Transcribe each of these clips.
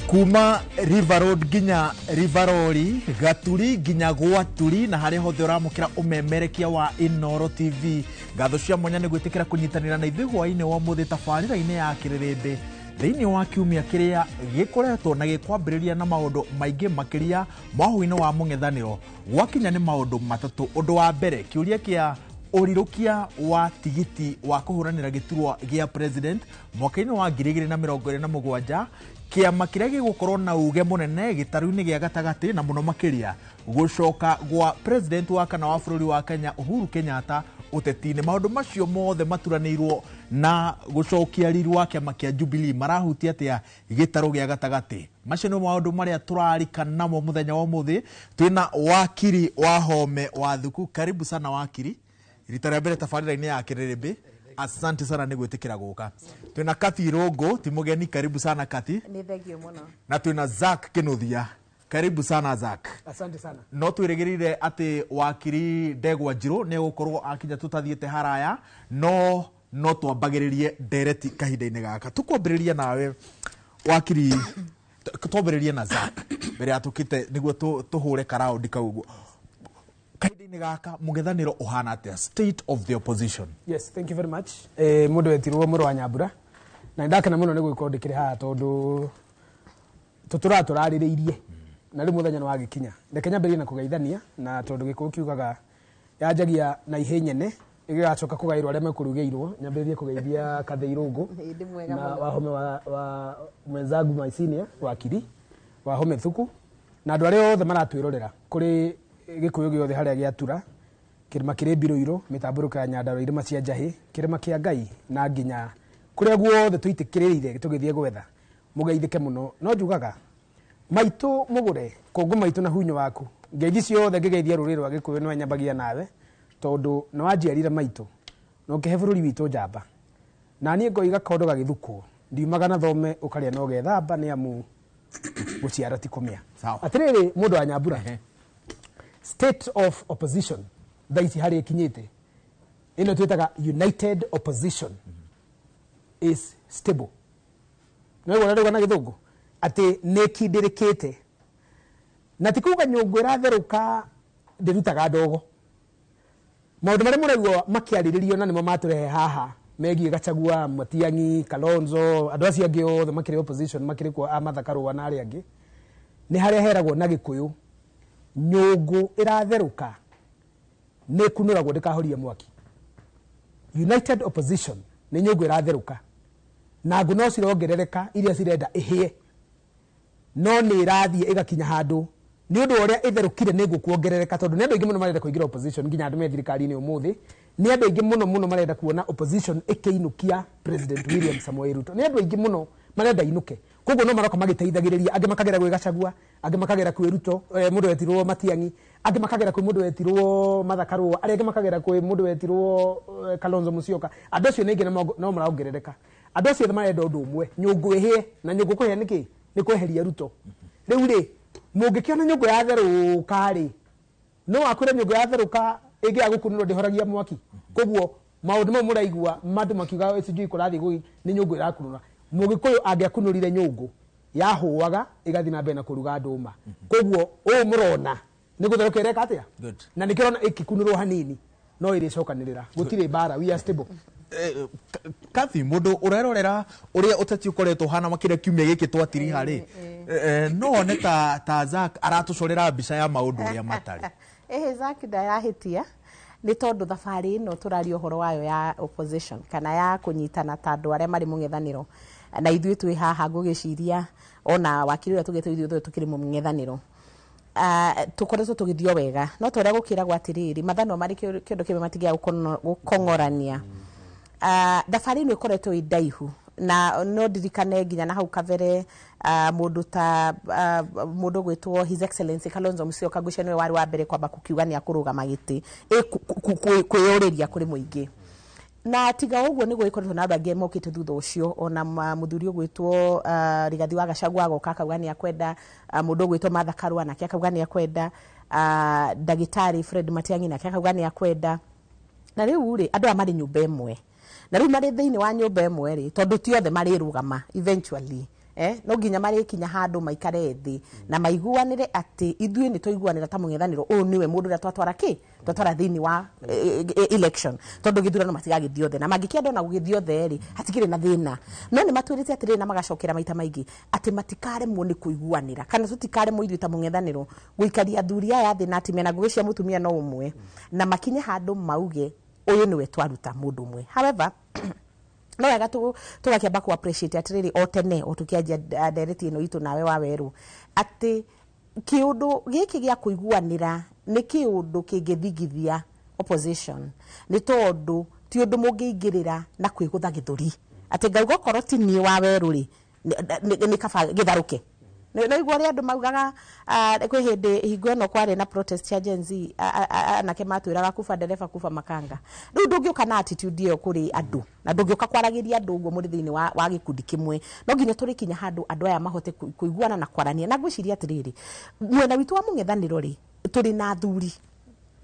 Kuma River Road nginya River Rori, Gaturi nginya Gwaturi, na harĩa hothe ũramũkĩra ũmemerekia wa Inooro TV. Ngatho cia mwanya nĩ gwĩtĩkĩra kũnyitanĩra na ithuĩ hwaĩ-inĩ wa ũmũthĩ tabarĩra-inĩ ya Kĩrĩrĩmbĩ thĩinĩ wa kiumia kĩrĩa gĩkoretwo na gĩkwambĩrĩria na maũndũ maingĩ makĩria mwahũ-inĩ wa mũng'ethanĩro. Gwakinya nĩ maũndũ matatũ. Ũndũ wa mbere, kĩũria kĩa ũrirũkia wa tigiti wa kũhũranĩra gĩturwa gĩa president mwaka-inĩ wa 2027, kĩama kĩrĩa gĩgũkorwo na uge mũnene gĩtarũ-inĩ gĩa gatagatĩ, na mũno makĩria gũcoka gwa president wa kana wa bũrũri wa Kenya Uhuru Kenyatta ũteti-inĩ. Maũndũ macio mothe maturanĩirwo na gũcokia riri wa kĩama kĩa Jubilee marahutia atĩa gĩtarũ gĩa gatagatĩ? Macio nĩ maũndũ marĩa tũrarika namo mũthenya wa ũmũthĩ. Twĩna wakiri Wahome Wathuku. Karibu sana wakiri, rita rĩa mbere tabarĩra-inĩ ya Kĩrĩrĩmbĩ. Asante sana nĩ gwĩtĩkĩra gũka. Twĩna Kathi Irũngũ, ti mũgeni, karibu sana Kathi. Nĩ thengio mũno. Na twĩna Zack Kĩnuthia, karibu sana Zack. Asante sana. No twĩrĩgĩrĩire atĩ wakiri Ndegwa Njirũ nĩ egũkorwo akinya tũtathiĩte haraya, no twambagĩrĩrie ndereti kahinda-inĩ gaka. Tũkwambĩrĩria nawe wakiri, twambĩrĩrie na Zack mbere ya tũkĩte nĩguo tũhũre karaundi kau ũguo. Kahinda-inĩ gaka mũng'ethanĩro ũhana atĩa, state of the opposition? Yes, thank you very much. Mũndũ wetirwo mũrũ wa Nyambura. Na nĩndakena mũno nĩ gũgĩkorwo ndĩkĩrĩ haha tondũ tũtũraga tũrarĩrĩirie na rĩu mũthenya nĩ wagĩkinya. Reke nyambĩrĩrie na kũgeithania, na tondũ gĩkũyũ kiugaga yanjagia na ihĩ nyene ĩgĩgacoka kũgaĩrwo arĩa mekũrugĩirwo. Nyambĩrĩrie kũgeithia Kathĩ Irũngũ Ĩ, ndĩ mwega na mũno. Wahome wa mwenzangu, my senior wakiri Wahome Thuku, na andũ arĩa othe maratwĩrorera kũrĩ gĩkũyũ gĩothe harĩa gĩatura, kĩrĩma kĩrĩ mbirũirũ, mĩtambũrũko ya Nyandarua, irĩma cia Njahĩ, kĩrĩma kĩa Ngai, na nginya kũrĩa guothe tũitĩkĩrĩire tũgĩthiĩ gwetha, mũgeithĩke mũno. No njugaga maitũ mũgũre kũngũ maitũ na hunyo waku. Ngeithi ciothe ngĩgeithia rũrĩrĩ rwa gĩkũyũ nĩwe nyambagia nawe, tondũ nĩ wanjiarire maitũ na ũkĩhe bũrũri witũ njamba. Na niĩ ngoiga kondo gagĩthukwo ndiumaga na thome ũkarĩa na ũgethamba, nĩ amu gũciara ti kũmĩa. Sawa. Atĩrĩrĩ, mũndũ wa Nyambura, state of opposition thaa ici harĩa ĩkinyĩte, ĩno twĩtaga united opposition is stable. Nĩwaigua ũrĩa na gĩthũngũ atĩ nĩ ĩkindĩrĩkĩte, na ti kuga nyũngũ ĩratherũka ndĩrutaga ndogo. Maũndũ marĩa mũraigua makĩarĩrĩrio na nĩmo matũrehe haha megiĩ Gachagua, Matiang'i, Kalonzo, andũ acio angĩ othe makĩrĩ opposition, makĩrĩ kuo a Martha Karũa na arĩa angĩ, nĩ harĩa heragwo na gĩkũyũ nyũngũ ĩratherũka nĩ ĩkunũragwo ndĩkahorie mwaki. United opposition nĩ nyũngũ ĩratherũka na ngũ no cirongerereka iria cirenda ĩhĩe, no nĩ ĩrathiĩ ĩgakinya handũ nĩ ũndũ wa ũrĩa ĩtherũkire nĩ ngũkuongerereka, tondũ nĩ andũ aingĩ mũno marenda kũingĩra opposition, nginya andũ me thirikari-inĩ ũmũthĩ nĩ andũ aingĩ mũno mũno marenda kuona opposition ĩkĩinũkia President William Samoei Ruto. Nĩ andũ aingĩ mũno marenda inũke, koguo no maroka magĩteithagĩrĩria, angĩ makagera gwĩ Gachagua, angĩ makagera kwĩ Ruto, mũndũ wetirwo Matiang'i, angĩ makagera kwĩ mũndũ wetirwo Martha Karũa, arĩa angĩ makagera kwĩ mũndũ wetirwo Kalonzo Musyoka. Andũ acio nĩ aingĩ na no marongerereka. Andũ acio othe marenda ũndũ ũmwe, nyũngũ ĩhĩe. Na nyũngũ kũhĩa nĩkĩ? Nĩ kweheria Ruto. Rĩu rĩ, mũngĩkĩona nyũngũ yatherũka rĩ, no akwĩre nyũngũ yatherũka ĩngĩaga gũkunũrwo ndĩhoragia mwaki. Koguo maũndũ mau mũraigua mandũ makiuga sijui kũrathiĩ nĩ nyũngũ ĩrakunũra. Mũgĩkũyũ angĩakunũrire nyũngũ yahũaga ĩgathiĩ na mbere na kũruga ndũma. Koguo ũũ mũrona nĩ gũtherũka ĩreka atĩa? Good. Na nĩkĩo ũrona ĩkĩkunũrwo hanini no ĩrĩcokanĩrĩra, gũtirĩ mbara, we are stable. Kathy, mũndũ ũrerorera ũrĩa ũteti ũkoretwo ũhana makĩria kiumia gĩkĩ twatiriha rĩ, no one ta Zack aratũcorera mbica ya maũndũ ũrĩa matarĩ. Ĩhĩ, Zack ndarahĩtia, nĩ tondũ thabarĩ ĩno tũraria ũhoro wayo ya opposition kana ya kũnyitana ta andũ arĩa marĩ mũng'ethanĩro, na ithuĩ twĩ haha ngũgĩciria ona wakiri ũrĩa tũgĩte ithuĩ othe tũkĩrĩ mũng'ethanĩro. Tũkoretwo tũgĩthio wega, no ta ũrĩa gũkĩragwo atĩrĩrĩ, mathanwa marĩ kĩndũ kĩmwe matingĩaga gũkong'orania. Thabarĩ ĩno ĩkoretwo ĩ ndaihu, na no ndirikane nginya na hau kabere, mũndũ ta mũndũ gwĩtwo His Excellency Kalonzo Musyoka, ngwĩciria nĩwe warĩ wa mbere kwamba kũkiuga nĩ akũrũgama gĩtĩ, kwĩyũrĩria kũrĩ mũingĩ. Na tiga ũguo nĩ gũgĩkoretwo na andũ angĩ mokĩte thutha ũcio, ona mũthuri ũgwĩtwo Rigathi wa Gachagua agoka akauga nĩ akwenda, mũndũ ũgwĩtwo Martha Karua nake akauga nĩ akwenda, ndagĩtarĩ Fred Matiang'i nake akauga nĩ akwenda. Na rĩu rĩ, andũ aya marĩ nyũmba ĩmwe, na rĩu marĩ thĩinĩ wa nyũmba ĩmwe rĩ, tondũ ti othe marĩrũgama eventually. No nginya marĩkinya handũ maikare thĩ na maiguanĩre atĩ ithuĩ nĩ twaiguanĩra ta mũng'ethanĩro, ũyũ nĩwe mũndũ ũrĩa twatwara kĩ twatwara thĩinĩ wa election, tondũ gĩthurano matigagĩthiĩ othe, na mangĩkĩenda ona gũgĩthiĩ othe rĩ, hatikĩrĩ na thĩna. No nĩ matwĩrĩte atĩrĩrĩ, na magacokera maita maingĩ atĩ matikaremwo nĩ kũiguanĩra, kana tũtikaremwo ithuĩ ta mũng'ethanĩro gũikaria athuri aya thĩ na atumia, na ngũgĩcia mũtumia no ũmwe, na makinye handũ mauge ũyũ nĩwe twaruta mũndũ ũmwe. However, no wega tũgakĩamba ku appreciate atĩrĩrĩ, o tene o tũkĩanjia ndereti ĩno itũ nawe wa werũ, atĩ kĩũndũ gĩkĩ gĩa kũiguanĩra nĩ kĩũndũ kĩngĩthingithia opposition, nĩ tondũ ti ũndũ mũngĩingĩrĩra na kwĩgũtha gĩthũri atĩ ngauga okorwo ti niĩ wa werũ rĩ, nĩ kaba gĩtharũke. No igua ũrĩa andũ maugaga, kwĩ hĩndĩ hingo ĩno kwarĩ na protest cia Gen Z, anake matwĩraga kuba ndereba kuba makanga. Rĩu ndũngĩũka na attitude ĩyo kũrĩ andũ, na ndũngĩũka kwaragĩria andũ ũguo mũrĩ thĩinĩ wa gĩkundi kĩmwe. No nginya tũrĩkinya handũ andũ aya mahote kũiguana na kwarania. Na ngwĩciria atĩrĩrĩ, mwena witũ wa mũng'ethanĩro rĩ, tũrĩ na athuri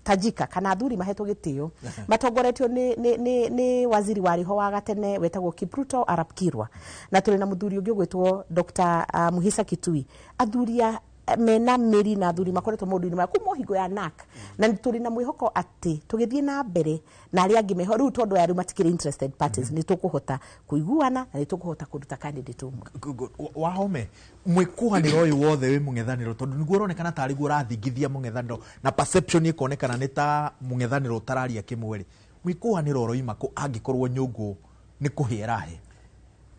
tajika kana athuri mahetwo gĩtĩo matongoretio nĩ waziri warĩ ho wa gatene wetagwo Kipruto Arap Kirwa, na tũrĩ na mũthuri ũngĩ ũgwĩtwo Dr. Muhisa Kitui, athuri a mena mĩri na athuri makoretwo maũndũ-inĩ maya kuma hingo ya NAC, na tũrĩ na mwĩhoko atĩ tũgĩthiĩ na mbere na arĩa angĩ meho rĩu, tondũ aya rĩu matikĩrĩ interested parties, nĩ tũkũhota kũiguana na nĩ tũkũhota kũruta candidate ũmwe. Wahome, mwĩkũhanĩro ũyũ wothe wĩ mũng'ethanĩro, tondũ nĩguo ũronekana tarĩ guo ũrathingithia mũng'ethanĩro na perception ĩkonekana nĩ ta mũng'ethanĩro ũtararia kĩmwe rĩ, mwĩkũhanĩro ũroima kũ angĩkorwo nyũngũ nĩ kũhĩa ĩrahĩa?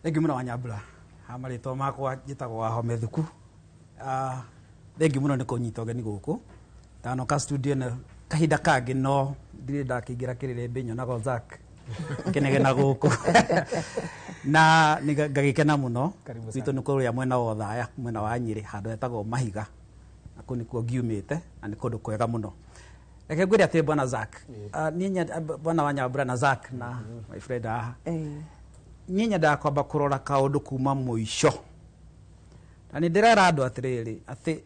Thengiũ mũno Wanyambura. Ha marĩtwa makwa njĩtagwo Wahome Thuku. Thengiũ mũno nĩ kũnyita ũgeni gũkũ. Ndanoka studio ĩno kahinda kangĩ, no ndirĩ ndakĩingĩra kĩrĩrĩmbĩ nyonaga Zack kĩnegena gũkũ na ngagĩkena mũno. Karibu. Gwitũ nĩ kũrĩa mwena wa Othaya, mwena wa Nyĩrĩ, handũ hetagwo Mahiga, na kũu nĩkuo ngiumĩte na nĩ kũndũ kwega mũno. Reke ngwĩre atĩ bwana Zack, niĩ bwana Wanyambura na Zack na my friend haha, niĩ nyendaga kwamba kũrora kaũndũ kuma mũico, na nĩ ndĩrera andũ atĩrĩrĩ atĩ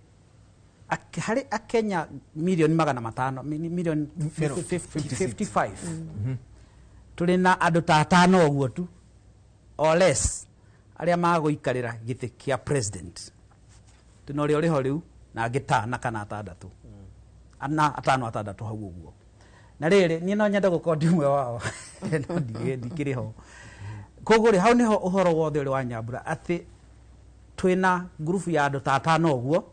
harĩ akenya milioni 500, milioni 55, tũrĩ na andũ ta atano ũguo tu or less arĩa magũikarĩra gĩtĩ kĩa president. Twĩna ũrĩa ũrĩho rĩu na angĩ tana kana atandatũ, ana, atano, atandatũ hau ũguo. Na rĩrĩ, niĩ no nyende gũkorwo ndi ũmwe wao, no ndikĩrĩ ho. Koguo rĩ, hau nĩho ũhoro wothe ũrĩ wa Nyambura, atĩ twĩna ngurubu ya andũ ta atano ũguo.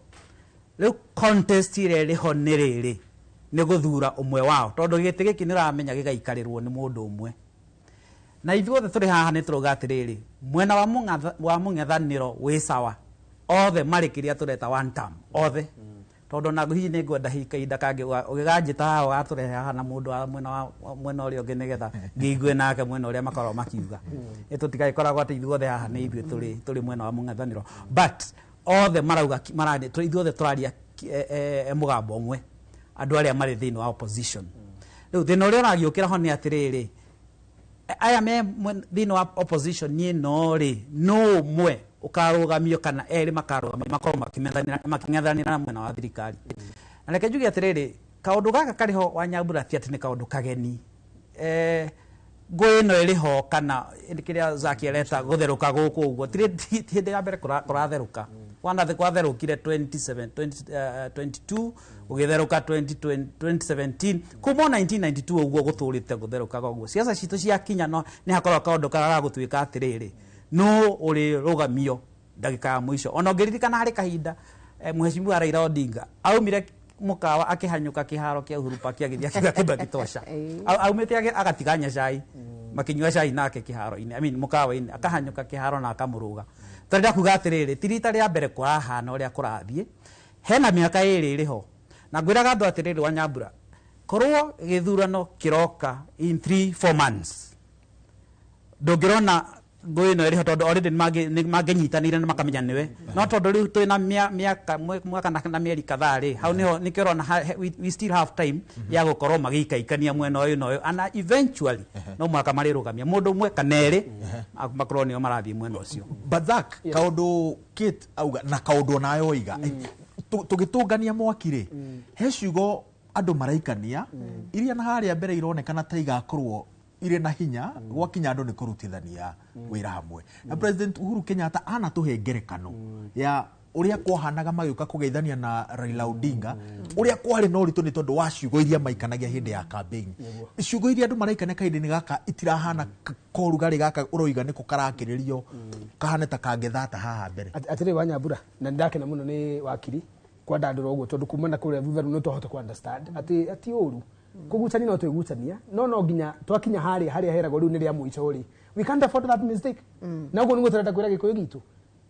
Rĩu contest ĩrĩa ĩrĩ ho nĩ rĩrĩ, nĩ gũthura ũmwe wao, tondũ gĩtĩ gĩkĩ nĩ ũramenya gĩgaikarĩrwo nĩ mũndũ ũmwe. Na ithuothe tũrĩ haha nĩ tũrauga atĩrĩrĩ, mwena wa mũng'ethanĩro wĩ sawa, othe marĩ kĩrĩa tũreta one term othe, tondũ ona hihi nĩ ngwenda hihi kahinda kangĩ ũgĩganjĩta haha ũgatũrehe haha na mũndũ wa mwena ũrĩa ũngĩ, nĩgetha ngĩigue nake mwena ũrĩa makoragwo makiuga. Nĩ tũtigagĩkoragwo atĩ ithuothe haha nĩ ithuĩ tũrĩ mwena wa mũng'ethanĩro, but othe marauga ithuothe tũraria mũgambo ũmwe, andũ arĩa marĩ thĩinĩ wa opposition. Rĩu thĩna ũrĩa ũragĩũkĩra ho nĩ atĩrĩrĩ, aya me thĩinĩ wa opposition niĩ no rĩ, no ũmwe ũkarũgamio kana erĩ makarũgamio makorwo makĩng'ethanĩra na mwena wa thirikari. Na reke njuge atĩrĩrĩ, kaũndũ gaka karĩ ho Wanyambura ti atĩ nĩ kaũndũ kageni. Ngũĩ ĩno ĩrĩ ho kana kĩrĩa Zaki areta gũtherũka gũkũ ũguo ti hĩndĩ ya mbere kũratherũka. Kwana kwatherũkire 27, 22, gũgĩtherũka 2017, kuma o 1992 ũguo gũtũrĩte gũtherũkaga ũguo. Ciaca citũ ciakinya no nĩ hakoragwo kaũndũ karĩa gagũtuĩka atĩrĩrĩ, no ũrĩrũgamio ndagĩka ya mũico. Ona ũngĩririkana harĩ kahinda Mheshimiwa Raila Odinga aumire mũkawa akĩhanyũka kĩharo kĩa Uhuru Park agĩthiĩ akiuga Kibaki tosha. Aumĩte agatiganya cai, makĩnyua cai nake kĩharo-inĩ, I mean mũkawa-inĩ, akahanyũka kĩharo na akamũrũga. Tũrenda kuga atĩrĩrĩ, ti rita rĩa mbere kũrahana ũrĩa kũrathiĩ, hena mĩaka ĩrĩ ĩrĩ ho. Na ngwĩraga andũ atĩrĩrĩ Wanyambura, korwo gĩthurano kĩroka in 3-4 months, ndũngĩrona ngũĩ ĩno ĩrĩ ho, tondũ already nĩ mangĩnyitanĩire na makamenya nĩwe. No tondũ rĩu twĩna mĩaka mwaka na mĩeri kadhaa rĩ, hau nĩho nĩkĩo ũrona we still have time ya gũkorwo magĩikaikania mwena ũyũ na ũyũ, and eventually no mũhaka marĩrũgamia mũndũ ũmwe kana erĩ makorwo nĩo marathiĩ mwena ũcio. But Zack, kaũndũ Kate auga na kaũndũ onawe oiga, tũgĩtũngania mwaki rĩ, he ciugo andũ maraikania iria na harĩa mbere ironekana ta igakorwo Irĩ na hinya gwakinya andũ nĩ kũrutithania wĩra hamwe na President Uhuru Kenyatta anatũhe ngerekano ya ũrĩa kwahanaga magĩũka kũgeithania na Raila Odinga, ũrĩa kwarĩ na ũritũ nĩ tondũ wa ciugo iria maikanagia hĩndĩ ya campaign. Ciugo iria andũ maraikania kahinda-inĩ gaka itirahana korugarĩ gaka ũroiga nĩko karakĩrĩrio kahane ta kangĩthata haha mbere. Atĩrĩ wa Nyambura, na nĩndakena mũno nĩ wakiri kwandandũra ũguo, tondũ kuma na kũrĩa thutha rĩu nĩ twahota ku understand atĩ ati ũru kũgucania no twĩgucania, no nginya twakinya harĩa harĩa heragwo rĩu nĩ rĩa mũico rĩ, we can't afford that mistake. Na ũguo nĩguo tũrenda kwĩra Gĩkũyũ gitũ,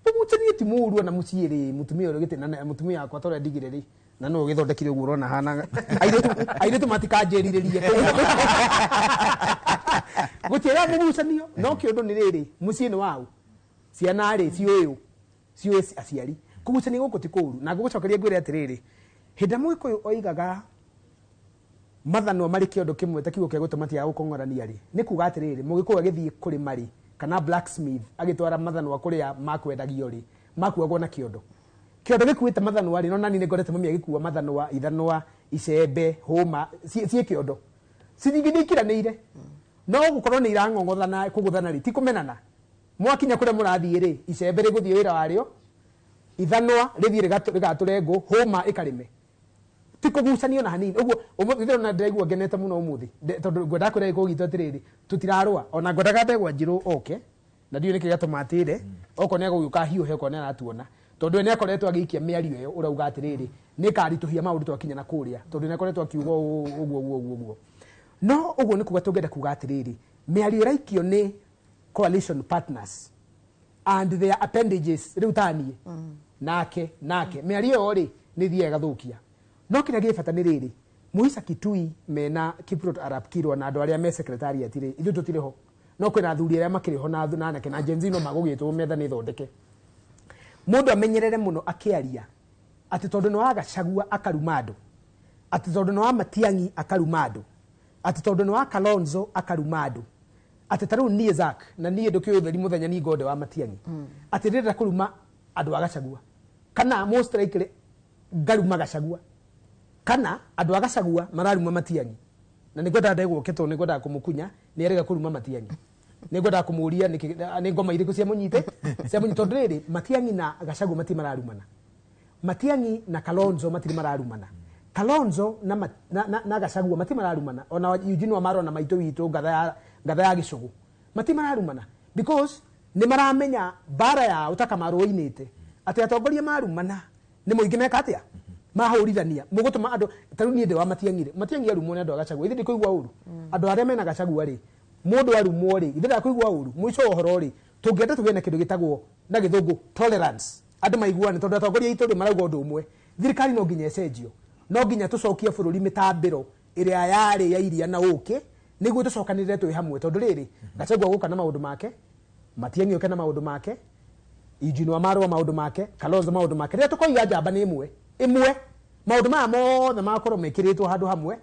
ũgucanie ti mũru. Ona mũciĩ rĩ, mũtumia ũrĩa gĩtĩ na mũtumia wakwa torĩa ndigire rĩ, na nũ ũgĩthondekire ũguo ũrona hana airĩtu matikanjĩrirĩrie gũtiaga mũgucanio. No kĩũndũ nĩ rĩrĩ, mũciĩ nĩ waũ, ciana rĩ ciũyũ ciũĩ aciari, kũgucania gũkũ ti kũũru. Na ngũgũcokeria ngwĩre atĩrĩrĩ, hĩndĩ ĩrĩa Mũgĩkũyũ oigaga mathanwa marĩ kĩondo kĩmwe ta kiugo kĩa gũtũma tiga gũkong'orania rĩ, nĩ kuga atĩrĩrĩ, Mũgĩkũyũ agĩthiĩ kũrĩma rĩ, kana blacksmith agĩtwara mathanwa kũrĩa makwendagio rĩ, makuagwo na kĩondo. Kĩondo gĩkuĩte mathanwa rĩ, no nani nĩ ngorete mami agĩkua mathanwa, ithanwa, icembe, hũma ciĩ kĩondo, ciringĩ nĩ ikiranĩire, no gũkorwo nĩ irang'ong'othana kũgũthana rĩ, ti kũmenana. Mwakinya kũrĩa mũrathiĩ rĩ, icembe rĩgũthiĩ wĩra warĩo, ithanwa rĩthiĩ rĩgatũre ngũ, hũma ĩkarĩme, ti kũgucanio na hanini ũguo. Ũmũthĩ ndĩrona ndĩraigua ngenete mũno ũmũthĩ, tondũ ngwendaga kwĩra Gĩkũyũ gitũ atĩrĩrĩ, tũtirarũa. Ona ngwendaga ndegwa njirũ oke, na ndiũĩ nĩkĩ gĩatũma atĩre, okorwo nĩ egũgĩũka hiũhe, okorwo nĩ aratuona, tondũ we nĩ akoretwo agĩikia mĩario ĩyo ũrauga atĩrĩrĩ nĩ ĩkaritũhia maũndũ twakinya na kũrĩa, tondũ nĩ akoretwo akiuga ũũ, ũguo ũguo ũguo ũguo. No ũguo nĩ kuga tũngĩenda kuga atĩrĩrĩ, mĩario ĩraikio nĩ coalition partners and their appendages, rĩu taniĩ nake nake, mĩario ĩyo rĩ nĩ thiaga ĩgathũkia. No kĩrĩa gĩ bata nĩ rĩrĩ, Muisa Kitui mena Kiprot Arap Kirwa na andũ arĩa me secretariat rĩ, ithuĩ tũtirĩ ho, no kwĩna athuri arĩa makĩrĩ ho na anake na Gen Z no magũgĩtwo metha nĩ thondeke. Mũndũ amenyerere mũno akĩaria atĩ tondũ nĩ wa Gachagua akaruma andũ, atĩ tondũ nĩ wa Matiang'i akaruma andũ, atĩ tondũ nĩ wa Kalonzo akaruma andũ, atĩ ta rĩu niĩ Zack na niĩ ndũkĩũĩ ũtheri mũthenya ni ngonde wa Matiang'i, atĩ ndĩrenda kũruma andũ a Gachagua, kana most likely ngaruma Gachagua, kana andũ a Gachagua mararuma Matiang'i. Na nĩ ngwendaga ndegwa oke, tondũ nĩ ngwendaga kũmũkunya nĩ arega kũruma Matiang'i. Nĩ ngwendaga kũmũria nĩ ngoma irĩkũ ciamũnyite ciamũnyite, tondũ rĩrĩ, Matiang'i na Gachagua matirĩ mararumana, Matiang'i na Kalonzo matirĩ mararumana, Kalonzo na Gachagua matirĩ mararumana, ona Eugene Wamalwa na maitũ witũ ngatha ya gĩcũgũ matirĩ mararumana, because nĩ maramenya mbara yao ta Kamaru oinĩte atĩ atongoria marumana nĩ mũingĩ meka atĩa mahũrithania mũgũtũma andũ. Ta rĩu niĩ ndĩ wa Matiang'i rĩ, Matiang'i arumwo nĩ andũ a Gachagua, ithe ndikũigua ũru. Andũ arĩa mena Gachagua rĩ, mũndũ arumwo rĩ, ithe ndakũigua ũru. Mũico wa ũhoro rĩ, tũngĩenda tũgĩe na kĩndũ gĩtagwo na gĩthũngũ tolerance, andũ maiguane, tondũ atongoria aitũ rĩ marauga ũndũ ũmwe, thirikari no nginya ĩcenjio, no nginya tũcokie bũrũri mĩtambĩro ĩrĩa yarĩ ya iria na ũkĩ, nĩguo tũcokanĩrĩre twĩ hamwe. Tondũ rĩrĩ, Gachagua gũka na maũndũ make, Matiang'i oke na maũndũ make, Eugene Wamalwa maũndũ make, Kalonzo maũndũ make, rĩrĩa tũkoiga njamba nĩ ĩmwe ĩmwe, maũndũ maya mothe magakorwo mekĩrĩtwo handũ hamwe,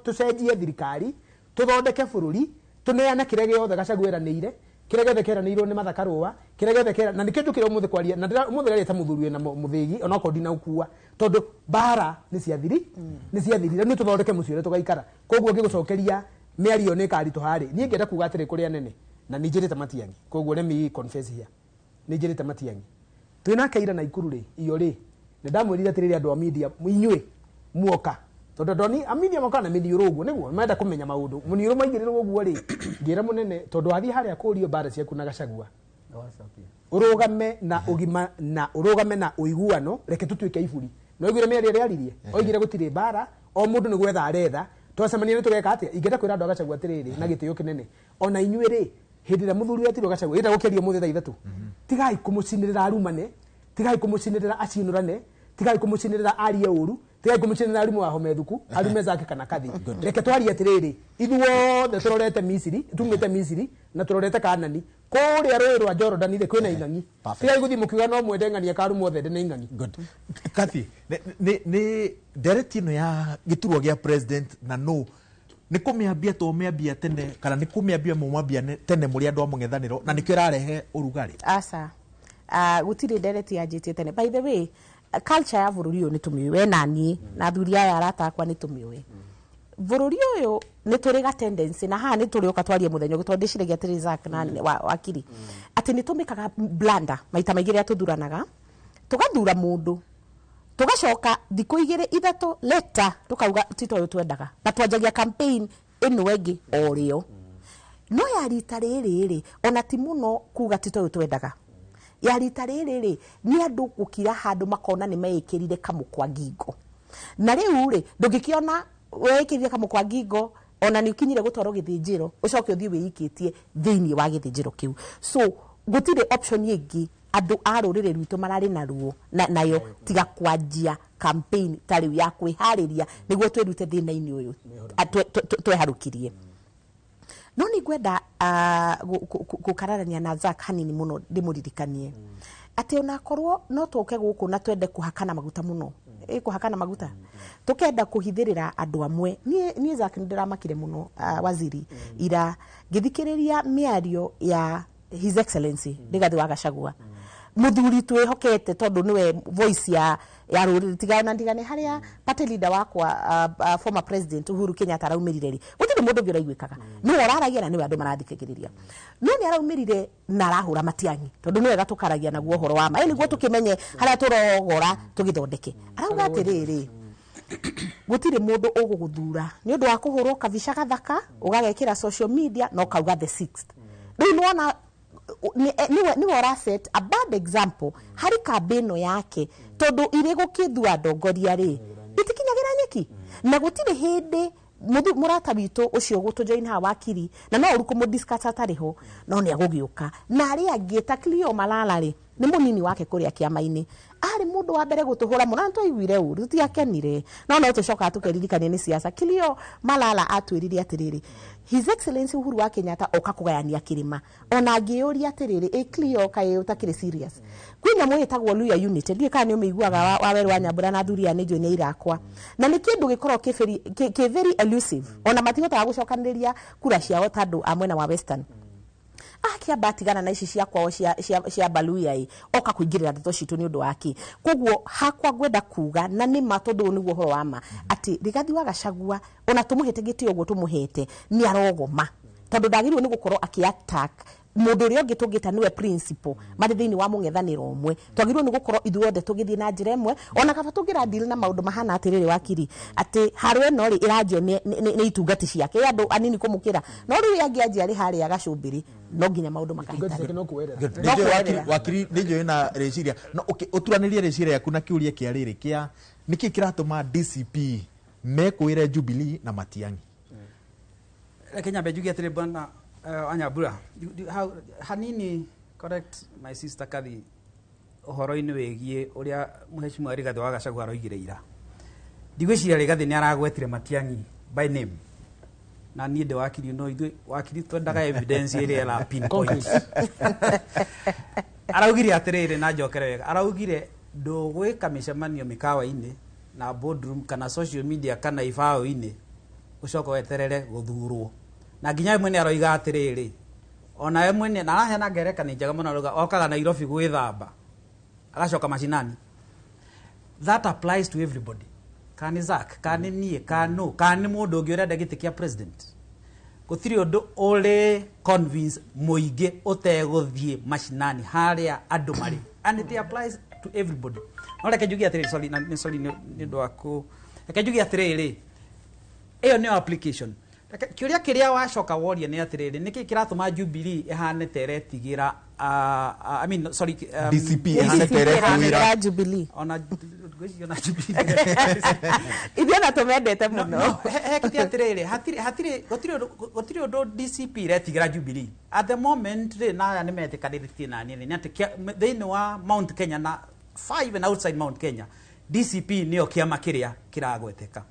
tũcenjie thirikari, tũthondeke bũrũri, tũneane kĩrĩa gĩothe Gachagua eranĩire, kĩrĩa gĩothe kĩeranĩirwo nĩ Martha Karũa, kĩrĩa gĩothe kĩera na nĩkĩo njũkĩra ũmũthĩ kwaria na ũmũthĩ ndĩraria ta mũthuri wĩna mũthĩgi, onokorwo ndinaũkua, tondũ mbara nĩ ciathiri, nĩ ciathirire. Nĩ tũthondeke mũciĩ ũrĩa tũgaikara. Koguo ngĩgũcokeria, mĩario nĩ ĩkaritũha rĩ, niĩ ngĩenda kuga atĩrĩ kũrĩ anene, na nĩ njĩrĩte Matiang'i, koguo let me confess here, nĩ njĩrĩte Matiang'i twĩnake ira na Ikuru rĩ, iyo rĩ, nĩ ndamwĩrire atĩrĩrĩ, andũ a media inyuĩ muoka, tondũ andũ a media mokaga na mĩniũrũ ũguo nĩguo marenda kũmenya maũndũ, mũniũrũ maigĩrĩrwo ũguo rĩ, ngĩra mũnene, tondũ wathiĩ harĩa kũrio mbara ciaku na Gachagua, ũrũgame na ũgima na ũrũgame na ũiguano, reke tũtuĩke iburi. No oigire mĩario ĩrĩa aririe, oigire gũtirĩ mbara, o mũndũ nĩ gwetha aretha, twacemania nĩ tũgeka atĩa. Ingĩenda kwĩra andũ a Gachagua atĩrĩrĩ na gĩtĩo kĩnene, ona inyuĩ rĩ, hĩndĩ ĩrĩa mũthuri wetirwo Gachagua ĩrĩa gũkĩaria ũmũthĩ thaa 3, tigai kũmũcinĩrĩra arumane, tigai kũmũcinĩrĩra acinũrane, tigai kũmũcinĩrĩra arie ũru, tigai kũmũcinĩrĩra arume wa Homethuku, arume zake kana kathi. Reke twarie atĩrĩrĩ, ithuothe tũrorete Misiri, tumĩte Misiri na tũrorete Kanani, kũrĩa rũĩ rwa Jorodani rĩ, kwĩna ing'ang'i. Tigai gũthiĩ mũkiuga no mwende ng'ani akarumwo thende nĩ ing'ang'i. Good. Kathy, nĩ ndereti ĩno ya gĩturwa gĩa president na no nĩ kũmĩambia to mĩambia tene, kana nĩ kũmĩambia mũmambia tene mũrĩ andũ a mũng'ethanĩro, na nĩkĩo ĩrarehe ũrugarĩ? Aca, gũtirĩ ndereti yanjĩtie tene. By the way, culture ya bũrũri ũyũ nĩ tũmĩũĩ, we na niĩ na athuri aya arata akwa nĩ tũmĩũĩ. Bũrũri ũyũ nĩ tũrĩ ga tendency, na haha nĩ tũrĩũka twarie mũthenya ũngĩ, tondũ ndĩciragia atĩrĩ, Zack na wakiri, atĩ nĩ tũmĩkaga blunder maita maingĩ rĩrĩa tũthuranaga. Tũgathura mũndũ, tũgacoka thikũ 2 3 later tũkauga ti toyũ twendaga, na twanjagia campaign ĩno ĩngĩ o rĩo. No ya rita rĩrĩ rĩ, ona ti mũno kuga ti toyũ twendaga. Ya rita rĩrĩ rĩ, nĩ andũ gũkira handũ makona nĩ meĩkĩrire kamũkwa ngingo, na rĩu rĩ, ndũngĩkĩona weĩkĩrire kamũkwa ngingo ona nĩ ũkinyire gũtwarwo gĩthĩnjĩro, ũcoke ũthiĩ wĩikĩtie thĩinĩ wa gĩthĩnjĩro kĩu. So gũtirĩ option ĩngĩ andũ a rũrĩrĩ rwitũ mararĩ naruo na, nayo tiga kwanjia campaign ta rĩu ya kwĩharĩria nĩguo twĩrute thĩna-inĩ ũyũ tweharũkirie. No nĩ ngwenda gũkararania na Zack hanini mũno, ndĩmũririkanie atĩ onakorwo no tũke gũkũ na twende kũhakana maguta mũno, kũhakana maguta, tũkenda kũhithĩrĩra andũ amwe, niĩ Zack nĩ ndĩramakire mũno, waziri, ira ngĩthikĩrĩria mĩario ya His Excellency Rigathi wa Gachagua, muthuri twĩhokete tondũ nĩwe voice ya rũrĩrĩ. Tiga ona ndigane harĩa party leader wakwa, former President Uhuru Kenyatta, araumĩrire rĩ, gũtirĩ mũndũ ũngĩ ũraiguĩkaga, nĩwe ũraragia na nĩwe andũ marathikagĩrĩria. No nĩ araumĩrire na arahũra Matiang'i, tondũ nĩ wega tũkaragia naguo ũhoro wa ma, nĩguo tũkĩmenye harĩa tũrogora tũgĩthondeke. Arauga atĩrĩrĩ, gũtirĩ mũndũ ũgũgũthura nĩ ũndũ wa kũhũrwo kabica gathaka ũgagekĩra social media na ũkauga the sixth. Rĩu nĩwona nĩwe ũra set a bad example harĩ kambĩ ĩno yake, tondũ irĩ gũkĩthua ndongoria rĩ, itikinyagĩra nyeki, na gũtirĩ hĩndĩ mũrata witũ ũcio gũtũjoin haha, wakiri, na no ũru kũmũdiscuss atarĩ ho, no nĩ agũgĩũka na arĩa angĩ ta Cleo Malala rĩ, nĩ mũnini wake kũrĩa kĩama-inĩ, arĩ mũndũ wa mbere gũtũhũra mũno na twaiguire ũru, tũtiakenire, no tũcokaga tũkeririkania nĩ siasa. Cleo Malala atwĩrire atĩrĩrĩ, His Excellency Uhuru wa Kenyatta oka kũgayania kĩrĩma. Ona ngĩyũria atĩrĩrĩ, ĩ Cleo, kaĩ ũtakĩrĩ serious? Kwĩ nyamũ ĩtagwo Luya Unity, ndiũĩ kana nĩ ũmĩiguaga, wa werũ wa Nyambura na athuri aya nĩ njũĩ nĩ irakwa, na nĩ kĩndũ gĩkoragwo kĩ very elusive, ona matihotaga gũcokanĩrĩria kura ciao ta andũ a mwena wa Western. Akĩamba atigana na ici cia kwao cia Baluya, ĩ oka kũingĩrĩra ndeto citũ nĩ ũndũ wa kĩ? Koguo hakwa ngwenda kuga, na nĩ ma, tondũ ũyũ nĩguo ũhoro wa ma, atĩ Rigathi wa Gachagua, ona tũmũhete gĩtĩo ũguo tũmũhete, nĩ arogoma, tondũ ndagĩrĩirwo nĩ gũkorwo akĩ attack mũndũ ũrĩa ũngĩ tũngĩta nĩwe principal marĩ thĩinĩ wa mũng'ethanĩro ũmwe. Twagĩrĩirwo nĩ gũkorwo ithuothe tũgĩthiĩ na njĩra ĩmwe, ona kaba tũngĩra deal na maũndũ mahana atĩrĩrĩ, wakiri, atĩ haro ĩno rĩ, ĩranjio nĩ itungati ciake, ĩ andũ anini kũmũkĩra, no rĩu angĩanjia arĩ harĩa gacũmbĩrĩ, no nginya maũndũ Itungati ciake makahĩtana. No kwerera. Good. No Nĩ njũĩ wakiri, kwerera. Wakiri, nĩ njũĩ na rĩciria no ũturanĩrie rĩciria rĩaku na kĩũria kĩa rĩrĩ kĩa nĩkĩ kĩratũma DCP mekũĩre Jubilee na Matiang'i. Reke nyambe njuge atĩrĩ, bwana Anyambura, hanini correct my sister Kathi ũhoro-inĩ wĩgiĩ ũrĩa Mheshimiwa Rigathĩ wa Gachagua aroigire ira. Ndigwĩciria Rigathĩ nĩ aragwetire Matiang'i by name, na niĩ ndĩ wakiri, no ithuĩ wakiri twendaga evidence ĩrĩa ĩra pinpoint. Araugire atĩrĩrĩ, na njokere wega, araugire ndũgwĩka mĩcemanio mĩkawa-inĩ na boardroom kana social media kana ibaũ-inĩ, ũcoke weterere gũthurwo. Na nginya we mwene aroiga atĩrĩrĩ, ona we mwene na araheana ngerekano njega mũno, arauga okaga Nairobi gwĩthamba agacoka macinani. That applies to everybody, kana nĩ Zack, kana nĩ niĩ, kana nũ, kana nĩ mũndũ ũngĩ ũrenda gĩtĩ kĩa president. Gũtirĩ ũndũ ũrĩ convince mũingĩ ũtegũthiĩ macinani harĩa andũ marĩ, and it applies to everybody. No reke njuge atĩrĩrĩ, sorry, na nĩ sorry nĩ ũndũ wa kũ, reke njuge atĩrĩrĩ, ĩyo nĩyo application. Kĩũria kĩrĩa wacoka woria nĩ atĩrĩrĩ, nĩkĩ kĩratũma Jubilee ĩhane ta ĩretigĩra, I mean, sorry, DCP ĩhane ta DCP ĩretuĩra ĩra Jubilee. Ona ngwĩciria ona Jubilee Ithuĩ ona tũmendete No, mũno. no, hekĩte atĩrĩrĩ, hatirĩ gũtirĩ ũndũ DCP iretigĩra Jubilee at the moment rĩ, na aya nĩ metĩkanĩrĩtie na niĩ nĩ atĩ thĩinĩ wa Mount Kenya na five and outside Mount Kenya, DCP nĩyo kĩama kĩrĩa kĩragweteka.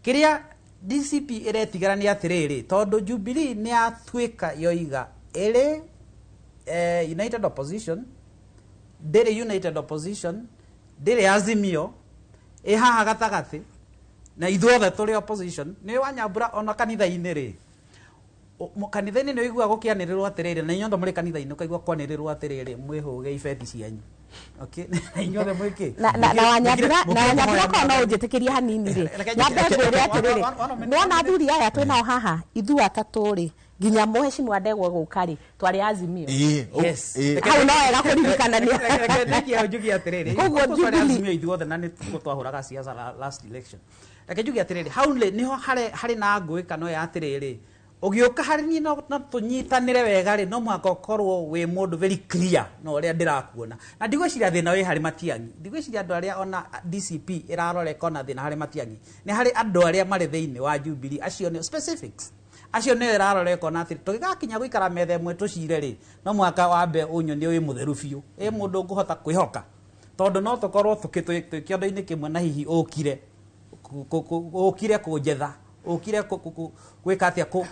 Kĩrĩa DCP ĩretigĩra nĩ atĩrĩrĩ, tondũ Jubilee nĩ yatuĩka yoiga ĩrĩ united opposition, ndĩrĩ united opposition, ndĩrĩ Azimio, ĩ haha gatagatĩ, na ithuothe tũrĩ opposition. Nĩ wanyambura, ona kanitha-inĩ rĩ, Kanitha-inĩ nĩ ũiguaga gũkĩanĩrĩrwo atĩrĩrĩ, na inyuothe mũrĩ kanitha-inĩ ũkaigua kwanĩrĩrwo atĩrĩrĩ, mwĩhũge ibeti cianyu. Okay, na inyuothe mwĩkĩ? Na Wanyambura, na Wanyambura korwo no ũnjĩtĩkĩrie hanini rĩ, nyambe ngwĩre atĩrĩrĩ, nĩwona athuri aya twĩ nao haha ithuĩ atatũ rĩ, nginya mũhecimwa Ndegwa gũka rĩ, twarĩ Azimio. Yes. Hau no wega kũririkanania. Reke ndekie hau njuge atĩrĩrĩ, Koguo twarĩ Jubilee- Azimio ithuothe na nĩ twahũraga siasa last election. Reke njuge atĩrĩrĩ, hau rĩ nĩho harĩ na ngũĩ kana ya atĩrĩrĩ, ũgĩũka harĩ niĩ no tũnyitanĩre wega rĩ, no mũhaka ũkorwo wĩ mũndũ very clear na ũrĩa ndĩrakuona. Na ndigwĩciria thĩna wĩ harĩ Matiang'i, ndigwĩciria andũ arĩa ona DCP ĩrarora ĩkona thĩna harĩ Matiang'i, nĩ harĩ andũ arĩa marĩ thĩinĩ wa Jubilee, acio nĩo specifics, acio nĩo ĩrarora ĩkona atĩ tũgĩgakinya gũikara metha ĩmwe tũcire rĩ, no mũhaka wambe ũnyonie wĩ mũtheru biũ, ĩ mũndũ ũngĩhota kwĩhoka, tondũ no tũkorwo twĩ kĩondo-inĩ kĩmwe na hihi ũkire ũkire kũnjetha, ũkire gwĩka atĩa,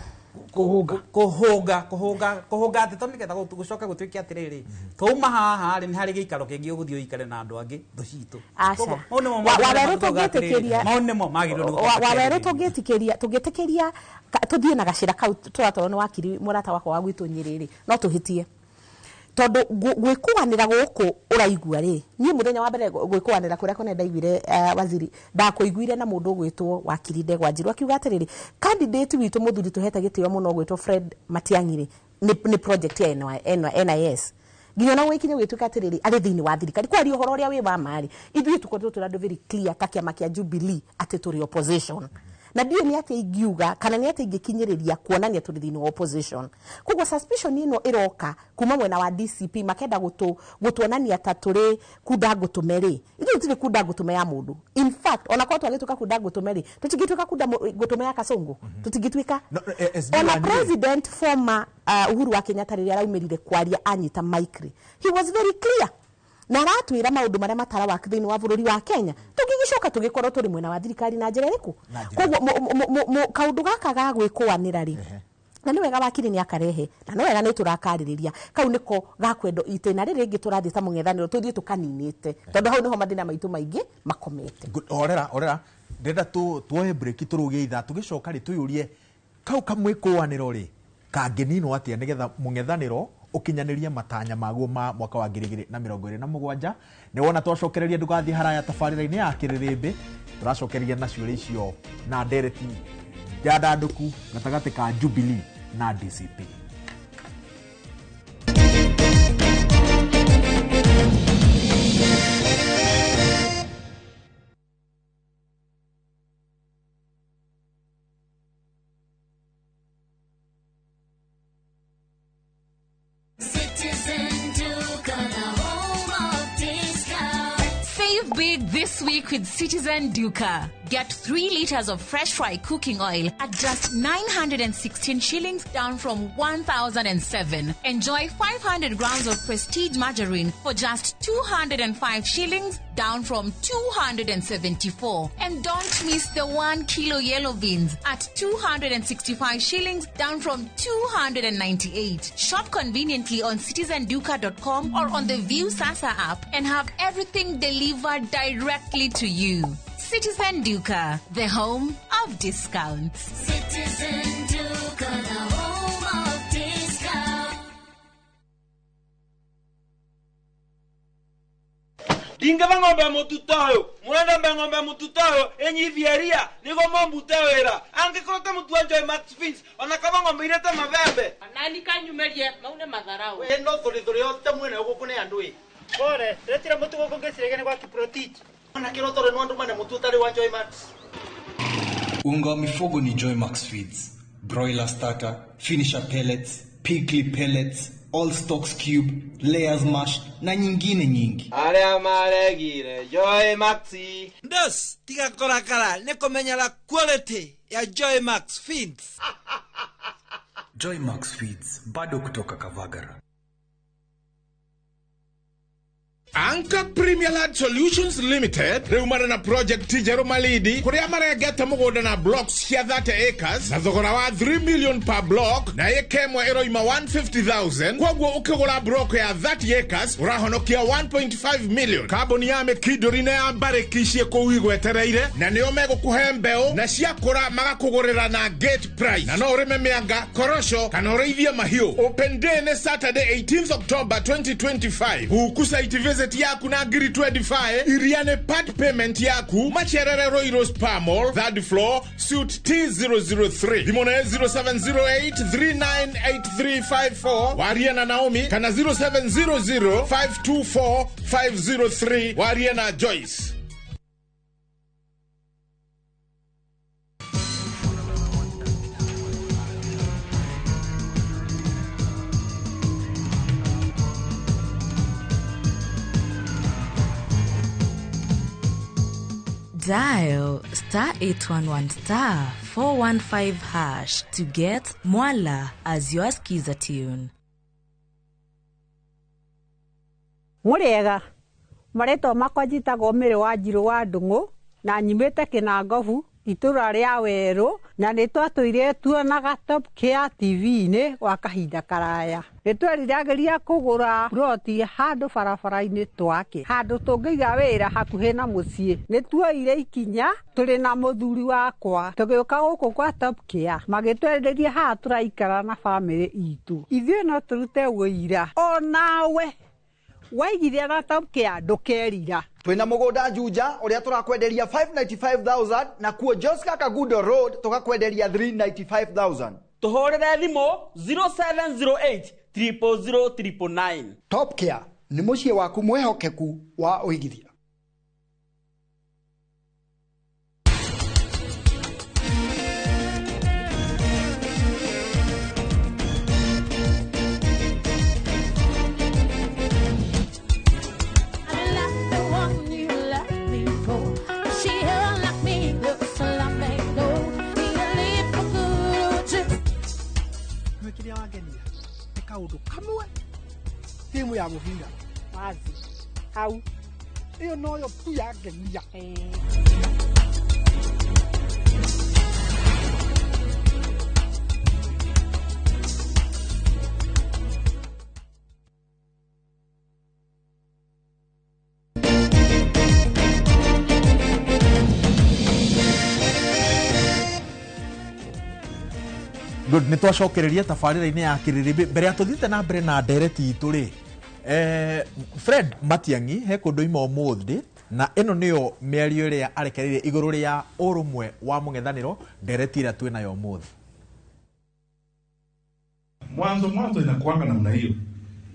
kũhũnga kũhũnga atĩ tondũ nĩgetha gũcoke gũtuĩke atĩrĩrĩ, twauma haha rĩ, nĩ harĩ gĩikaro kĩngĩ ũgũthiĩ ũikare na andũ angĩ thũ citũ. Aca. Mau nĩmo maũndũ marĩa Wawerũ tũgauga atĩrĩrĩ, tũngĩtĩkĩria, mau nĩmo magĩrĩirwo nĩ gũkorwo Wawerũ makĩarĩrĩrio. Tũngĩtĩkĩria tũthiĩ na gacĩra kau tũratwarwo nĩ wakiri mũrata wakwa wa gwitũ Nyĩrĩ rĩ, no tũhĩtie, tondũ gwĩkũanĩra gũkũ ũraigua rĩ, niĩ mũthenya wa mbere gwĩkũanĩra kũrĩa kũnene ndaiguire, waziri ndakũiguire na mũndũ ũgwĩtwo wakiri Ndegwa Njiru akiuga atĩrĩrĩ, candidate witũ mũthuri tũhete gĩtĩo mũno ũgwĩtwo Fred Matiang'i rĩ, nĩ project ya NIS, nginya ona gũgĩkinya gũgĩtuĩka atĩrĩrĩ, arĩ thĩinĩ wa thirikari. Kwaria ũhoro ũrĩa wĩ wa ma rĩ, ithuĩ tũkoretwo tũrĩ andũ very clear ta kĩama kĩa Jubilee atĩ tũrĩ opposition, na ndiũĩ nĩ atĩa ingiuga kana nĩ atĩa ingĩkinyĩrĩria kuonania tũrĩ thĩinĩ wa opposition. Koguo suspicion ĩno ĩroka kuma mwena wa DCP, makenda gũtuonania ta tũrĩ kunda ngũtũme rĩ, ithuĩ tũtirĩ kunda ngũtũme ya mũndũ. In fact, ona korwo twagĩtuĩka kunda ngũtũme rĩ, tũtingĩtuĩka kunda ngũtũme ya Kasongo, tũtingĩtuĩka. No, SB Ona wanyu rĩ? president former, Uhuru wa Kenyatta, rĩrĩa araumĩrire kwaria anyita mic rĩ, he was very clear na aratwĩra maũndũ marĩa matarawaka thĩinĩ wa bũrũri wa Kenya. Tũngĩgĩcoka tũgĩkorwo tũrĩ mwena wa thirikari na njĩra ĩrĩkũ? Na njĩra Koguo kaũndũ gaka ga gwĩkũanĩra rĩ, na nĩ wega wakiri nĩ akarehe, na nĩ wega nĩ tũrakarĩrĩria, kau nĩko gakwendo itĩna rĩrĩ rĩngĩ tũrathiĩ ta mũng'ethanĩro tũthiĩ tũkaninĩte, tondũ hau nĩho mathĩna maitũ maingĩ makomete. Good. Horera, ndĩrenda tuoe break, tũrũgie ithaa, tũgĩcoka rĩ, tũyũrie kau kamwĩkũanĩro rĩ, kangĩninwo atĩa nĩgetha mũng'ethanĩro ũkinyanĩrie matanya maguo ma mwaka wa 2027. Nĩ wona twacokereria, ndũgathiĩ haraya, tabarĩra-inĩ ya kĩrĩrĩmbĩ tũracokereria na ciũria icio na ndereti njandandũku gatagatĩ ka Jubilee na DCP. Citizen Duka, the home of discount. Save big this week with Citizen Duka. Get 3 liters of fresh fry cooking oil at just 916 shillings, down from 1,007. Enjoy 500 grams of Prestige margarine for just 205 shillings, down from 274. And don't miss the 1 kilo yellow beans at 265 shillings, down from 298. Shop conveniently on citizenduka.com or on the View Sasa app and have everything delivered directly to you. Citizen Duka, the home of discounts. Citizen Duka, the home of discount. Ndingĩba ng'ombe mũtuta ũyũ, mũrenda mbe ng'ombe mũtuta ũyũ ĩnyithie ria nĩguo mũmbute wĩra, angĩkorwo ta mũtu wa Joy Max Beans, ona kaba ng'ombe irĩte mabembe. Nani kanyumerie mau nĩ matharau. Ĩno thũrĩthũrĩ yote mwena gũkũ nĩ andũ ĩ. Pole, ndĩretire mũtu gũkũ ngĩciragia nĩ gwa Kiprotich. Ona kĩroto rĩ no andũ mane mũtu ũtarĩ wa Joy Max. Unga wa mifugo ni Joymax Feeds, broiler starter, finisher pellets, pigly pellets, all stocks cube, layers mash na nyingine nyingi. Arĩa maregire Joy Max. Ndos tiga kũrakara nĩ kũmenyera quality ya Joy Max Feeds. Joymax Feeds bado kutoka Kavagara. Anchor Premier Land Solutions Limited rĩu marĩ na project njerũ Malindi kũrĩa marengete mũgũnda na blocks cia 30 acres na thogora wa 3 million per block, na ĩka ĩmwe ĩroima 150,000. Koguo ũkĩgũra block ya 30 acres ũrahonokia 1.5 million. Kambuni ya Mĩkindũri na ya Mbarĩki ciĩ kũu igwetereire, na nĩo megũkũhe mbeũ na ciakũra magakũgũrĩra na gate price, na no ũrĩme mĩanga, korosho kana ũrĩithie mahiũ. Open day nĩ Saturday 18th October 2025. Huku site visit yaku na ngiri 25 iria nĩ part payment yaku. Macerere Royal Spa Mall, third floor, suite T003. Thimũ nĩ 0708 398354, warie na Naomi, kana 0700 524 503, warie na Joyce. Dial star 811 star 415 hash to get Mwala as your skiza tune. Mũrĩega, marĩtwa makwa njĩtagwo Mĩrĩ wa Njirũ wa Ndung'u na nyumĩte Kĩnangobu, itũra rĩa Werũ, na nĩ twatũire tuonaga Top Care TV-inĩ gwa kahinda karaya. Nĩ tweriragĩria kũgũra ploti handũ barabara-inĩ twake, handũ tũngĩiga wĩra hakuhĩ na mũciĩ. Nĩ tuoire ikinya tũrĩ na mũthuri wakwa tũgĩũka gũkũ kwa Top Care, magĩtwenderia haha tũraikara na bamĩrĩ itũ. Ithuĩ no tũrute ũira onawe waigithia na Top Care ndũkerira. Twina mugunda Juja uria turakwenderia 595,000, na kuo Joska Kagudo Road tukakwenderia 395,000. Tuhurire thimu 0708 000 999. Top Care ni muciĩ waku mwihokeku wa uigithia. Kiria wangenia nĩ kaũndũ kamwe, timu ya mũbira wazi hau ĩyo noyo tu yangenia. Good, nä twacokereria tabarä-inä ya kä mbere ya tå thiä na mbere na ndereti itå rä, Fred Matiang'i he kå ndå ima å thä, na ä no nä yo mä ario ä rä a arekereirie igå rå rä a å rå mwe wa må ng'ethanä ro, ndereti ä rä a twä nayo må thä. Mwanzo mwanzo inakuanga namna hiyo,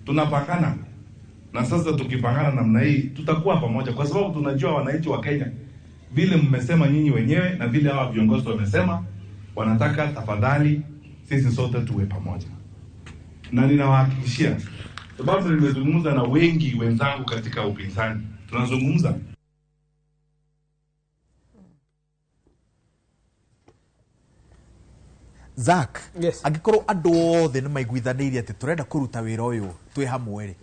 tunapangana na sasa. Tukipangana namna hii tutakuwa pamoja, kwa sababu tunajua wananchi wa Kenya vile mmesema nyinyi wenyewe na vile hawa viongozi wamesema, wanataka tafadhali sisi sote tuwe pamoja. Na ninawahakikishia, sababu nimezungumza na wengi wenzangu katika upinzani, tunazungumza. Zack, yes. Angĩkorwo andũ othe nĩ maiguithanĩirie atĩ tũrenda kũruta wĩra ũyũ twĩ hamwe rĩ,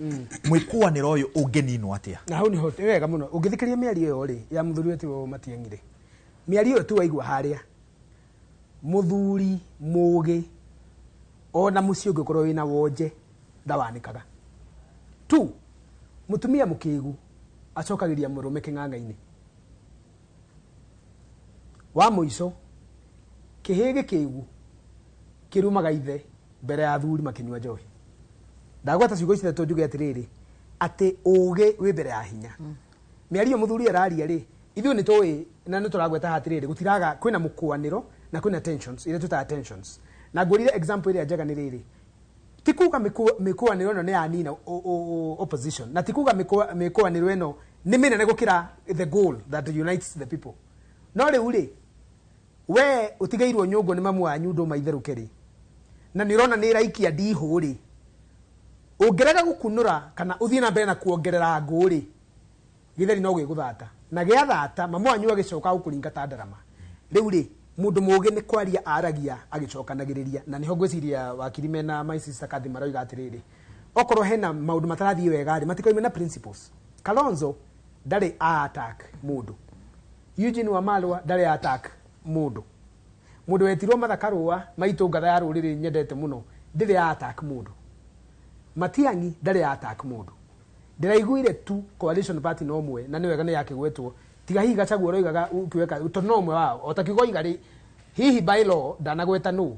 mwĩkũanĩro ũyũ ũngĩninwo atĩa? Na hau nĩho nĩ wega mũno ũngĩthikĩrĩria mĩario ĩyo rĩ ya mũthuri wetwo Matiang'i rĩ, mĩario ĩyo tu waigua harĩa, mũthuri mũgĩ ona mũciĩ ũngĩkorwo wĩna wonje ndawanĩkaga tu. Mũtumia mũkĩgu acokagĩria mũrũme kĩng'ang'a-inĩ. Wa mũico, kĩhĩ gĩkĩgu kĩrumaga ithe mbere ya athuri makĩnyua njohi. Ndagwata ciugo ici ithatũ njuge atĩrĩrĩ, atĩ ũgĩ wĩ mbere ya hinya. Mĩario mũthuri araria rĩ, ithuĩ nĩ tũĩ na nĩ tũragweta haha atĩrĩrĩ, gũtiraga kwĩna mũkũanĩro na kwĩna tensions iria twĩtaga tensions. Na ngwĩrire example ĩrĩa njega nĩ rĩrĩ, ti kuga mĩkũanĩro ĩno nĩ yanina opposition, na ti kuga mĩkũanĩro ĩno nĩ mĩnene gũkĩra the goal that unites the people. No rĩu rĩ, we ũtigĩirwo nyũngũ nĩ mamu wanyu ndũma itherũke rĩ, na nĩ ũrona nĩ ĩraikia ndihũ rĩ, ũngĩrega gũkunũra kana ũthiĩ na mbere na kuongerera ngũ rĩ, gĩtheri no gĩgũthata, na gĩathata mamu wanyu agĩcoka gũkũringa ta ndarama. Rĩu rĩ, mũndũ mũgĩ nĩ kwaria aragia agĩcokanagĩrĩria, na nĩho ngwĩciria wakiri mena my sister Kathi maroiga atĩrĩrĩ, okorwo hena maũndũ matarathiĩ wega rĩ, matikoime na principles. Kalonzo ndarĩ a attack mũndũ, Eugene Wamalwa ndarĩ a attack mũndũ, mũndũ wetirwo Martha Karũa maitũ ngatha ya rũrĩrĩ nyendete mũno ndĩrĩ a attack mũndũ, Matiang'i ndarĩ a attack mũndũ. Ndĩraiguire tu coalition party no ũmwe na nĩ wega nĩ yakĩgwetwo, tiga hihi Gachagua ũroigaga ũkiweka tondũ no ũmwe wao o ta kiugo oiga rĩ, hihi by law ndanagweta nũ,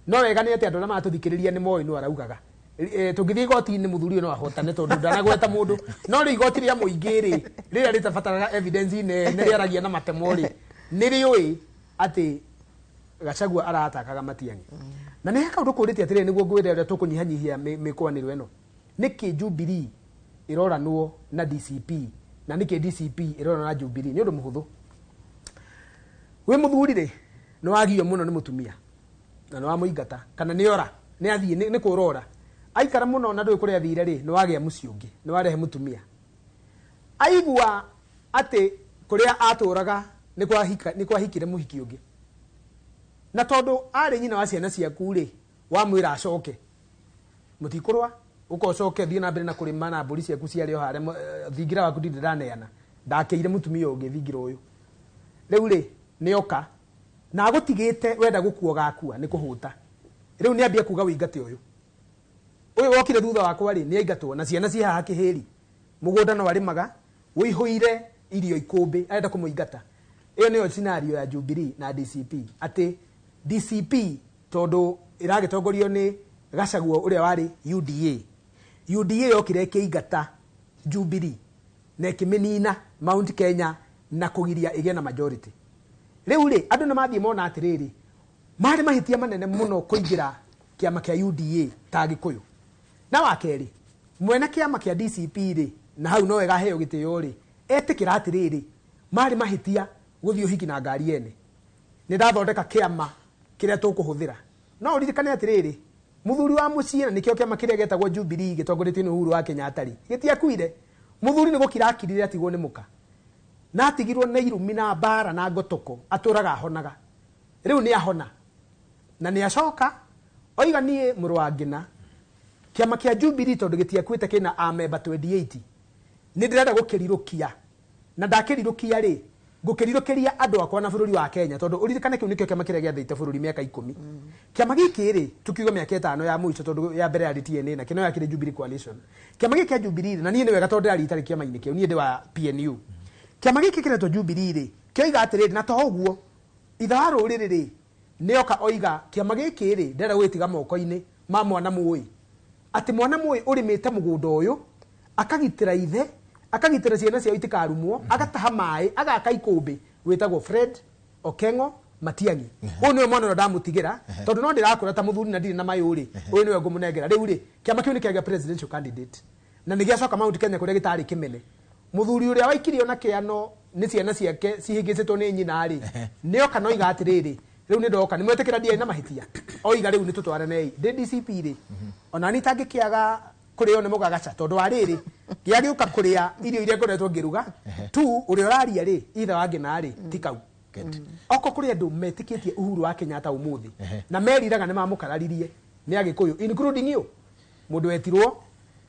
no wega nĩ atĩ andũ arĩa maratũthikĩrĩria nĩ moĩ nũ araugaga. Tũngĩthiĩ igoti-inĩ mũthuri ũyũ no ahotane tondũ ndanagweta mũndũ, no rĩu igoti rĩa mũingĩ rĩ, rĩrĩa rĩtabataraga evidence nene rĩaragia na matemo rĩ, nĩ rĩũĩ atĩ Gachagua aratakaga Matiang'i. Na nĩ he kaũndũ kũrĩtie atĩrĩrĩ, nĩguo ngwĩre ũrĩa tũkũnyihanyihia mĩkwanĩro ĩno. Nĩkĩ Jubilee ĩroranwo na DCP na nĩkĩ DCP ĩroranwo na Jubilee? Nĩ ũndũ mũhũthũ. Wĩ mũthuri rĩ, nĩ wagio mũno nĩ mũtumia na nĩ wamũingata kana nĩ ora, nĩ athiĩ, nĩ kũrora aikara mũno na ndũĩ kũrĩa athire rĩ, nĩ wagĩa mũciĩ ũngĩ, nĩ warehe mũtumia. Aigua atĩ kũrĩa atũraga nĩ kwahikire mũhiki ũngĩ, na tondũ arĩ nyina wa ciana ciaku rĩ, wamwĩra acoke, mũtikũrũa, ũka ũcoke thiĩ na mbere na kũrĩma na mbũri ciaku ciarĩ o harĩa, thingira waku ndirĩ ndaneana, ndakĩire mũtumia ũngĩ thingira ũyũ. Rĩu rĩ, nĩ oka na agũtigĩte wenda gũkua ũgakua nĩ kũhũta. Rĩu nĩ ambia kuga wĩingate ũyũ, ũyũ wokire thutha wakwa rĩ, nĩ aingatwo na ciana ciĩ haha kĩhĩri, mũgũnda no arĩmaga wĩihũire irio ikũmbĩ, arenda kũmũingata. Ĩyo nĩyo scenario ya Jubilee na DCP, atĩ DCP tondũ ĩragĩtongorio nĩ Gachagua ũrĩa warĩ UDA, UDA yokire ĩkĩingata Jubilee na ĩkĩmĩnina Mount Kenya na kũgiria ĩgĩe na majority. Rĩu rĩ, andũ nĩ mathiĩ mona atĩrĩrĩ, marĩ mahĩtia manene mũno kũingĩra kĩama kĩa UDA ta Gĩkũyũ. Na wa kerĩ, mwene kĩama kĩa DCP rĩ, na hau no wega aheo gĩtĩo rĩ, etĩkĩra atĩrĩrĩ, marĩ mahĩtia gũthiĩ ũhiki na ngari ene, nĩ ndathondeka kĩama kĩrĩa tũkũhũthĩra. No ũririkane atĩrĩrĩ, mũthuri wa mũciĩ na nĩkĩo kĩama kĩrĩa gĩetagwo Jubilee gĩtongoretio nĩ Uhuru wa Kenyatta rĩ, gĩtiakuire. Mũthuri nĩ gũkira akirire atigwo nĩ mũka, na atigirwo nĩ irumi na mbara na ngotoko, atũraga ahonaga. Rĩu nĩ ahona na nĩ acoka oiga niĩ mũrũ wa Ngĩna, kĩama kĩa Jubilee tondũ gĩtiakuĩte kĩna amemba 28, nĩ ndĩrenda gũkĩrirũkia, na ndakĩrirũkia rĩ, ngũkĩrirũkĩria andũ akwa na bũrũri wa Kenya, tondũ ũririkane kĩu nĩkĩo kĩama kĩrĩa gĩathĩte bũrũri mĩaka 10. Kĩama gĩkĩ rĩ, tukiuga mĩaka 5 ya mũico, tondũ ya mbere yarĩ TNA na kĩno yakĩrĩ Jubilee Coalition. Kĩama gĩkĩ kĩa Jubilee rĩ, na niĩ nĩ wega tondũ ndĩrarĩ itarĩ kĩama-inĩ kĩu, niĩ ndĩ wa PNU. Kĩama gĩkĩ kĩretwo Jubilee rĩ, kĩoiga atĩrĩrĩ, na to ũguo, ithe wa rũrĩrĩ rĩ, nĩoka oiga kĩama gĩkĩ rĩ, ndĩrenda gũgĩtiga moko-inĩ ma mwana mũĩ, atĩ mwana mũĩ ũrĩmĩte mũgũnda ũyũ, akagitĩra ithe, akagitĩra ciana ciao itikarumwo, agataha maĩ, agaka ikũmbĩ, wĩtagwo Fred Okengo Matiang'i. Ũyũ nĩwe mwana ũrĩa ndamũtigĩra, tondũ no ndĩrakũra ta mũthuri na ndirĩ na mayũ rĩ, ũyũ nĩwe ngũmũnengera. Rĩu rĩ, kĩama kĩu nĩkĩagĩa presidential candidate, na nĩgĩacoka Mount Kenya kũrĩa gĩtarĩ kĩmene. Mũthuri ũrĩa waikirio na kĩano nĩ ciana ciake cihĩngĩcĩtwo nĩ nyina rĩ, nĩoka na oiga atĩrĩrĩ, rĩu nĩ ndoka, nĩ mwetĩkĩra ndiarĩ na mahĩtia, oiga rĩu nĩ tũtwaranei. Ndĩ DCP rĩ, ona niĩ itangĩkĩaga kũrĩo nĩ mũgagaca, tondũ wa rĩrĩ, gĩagĩũka kũrĩa irio iria ngoretwo ngĩruga, tu ũrĩa ũraria rĩ, ithe wa Ngĩna rĩ, ti kau. Oko kũrĩ andũ metĩkĩtie Uhuru wa Kenyatta ũmũthĩ, na meriraga nĩ mamũkararirie nĩ Agĩkũyũ, including you, mũndũ wetirwo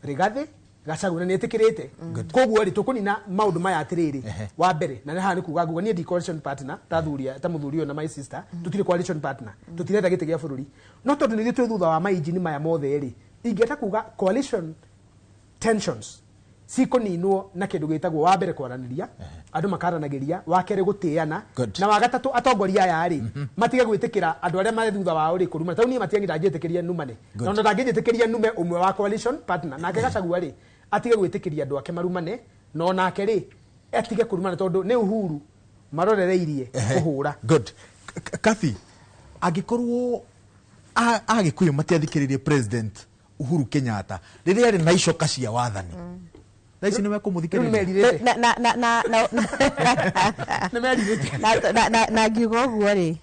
Rigathĩ Gachagua na nĩetĩkĩrĩte. Koguo rĩ, tũkũnina maũndũ maya atĩrĩrĩ, wa mbere, na nĩ haha nĩ kuga nguga niĩ ndi coalition partner ta thuri, ta mũthuri ũyũ na my sister, tũtirĩ coalition partner, tũtirenda gĩtĩ gĩa bũrũri, no tondũ nĩ twĩ thutha wa mainjini maya mothe rĩ, ingĩenda kuga coalition tensions cikũninwo na kĩndũ gĩtagwo wa mbere kwaranĩria, andũ makaranagĩria, wa kerĩ gũtĩana, na wa gatatũ atongoria aya rĩ, matige gwĩtĩkĩra andũ arĩa marĩ thutha wao rĩ kũruma. Tondũ niĩ Matiang'i ndangĩtĩkĩria numane, na ona ndangĩnjĩtĩkĩria nume ũmwe wa coalition partner, nake Gachagua rĩ, atige gwĩtĩkĩria andũ ake marumane, na onake rĩ atige kũrumana, tondũ nĩ Uhuru marorereirie kũhũra. Good. Kathy, angĩkorwo Agĩkũyũ matiathikĩrĩirie President Uhuru Kenyatta rĩrĩa arĩ na icoka cia wathani, thaa ici nĩ mekũmũthikĩrĩria? Na ngiuga ũguo rĩ,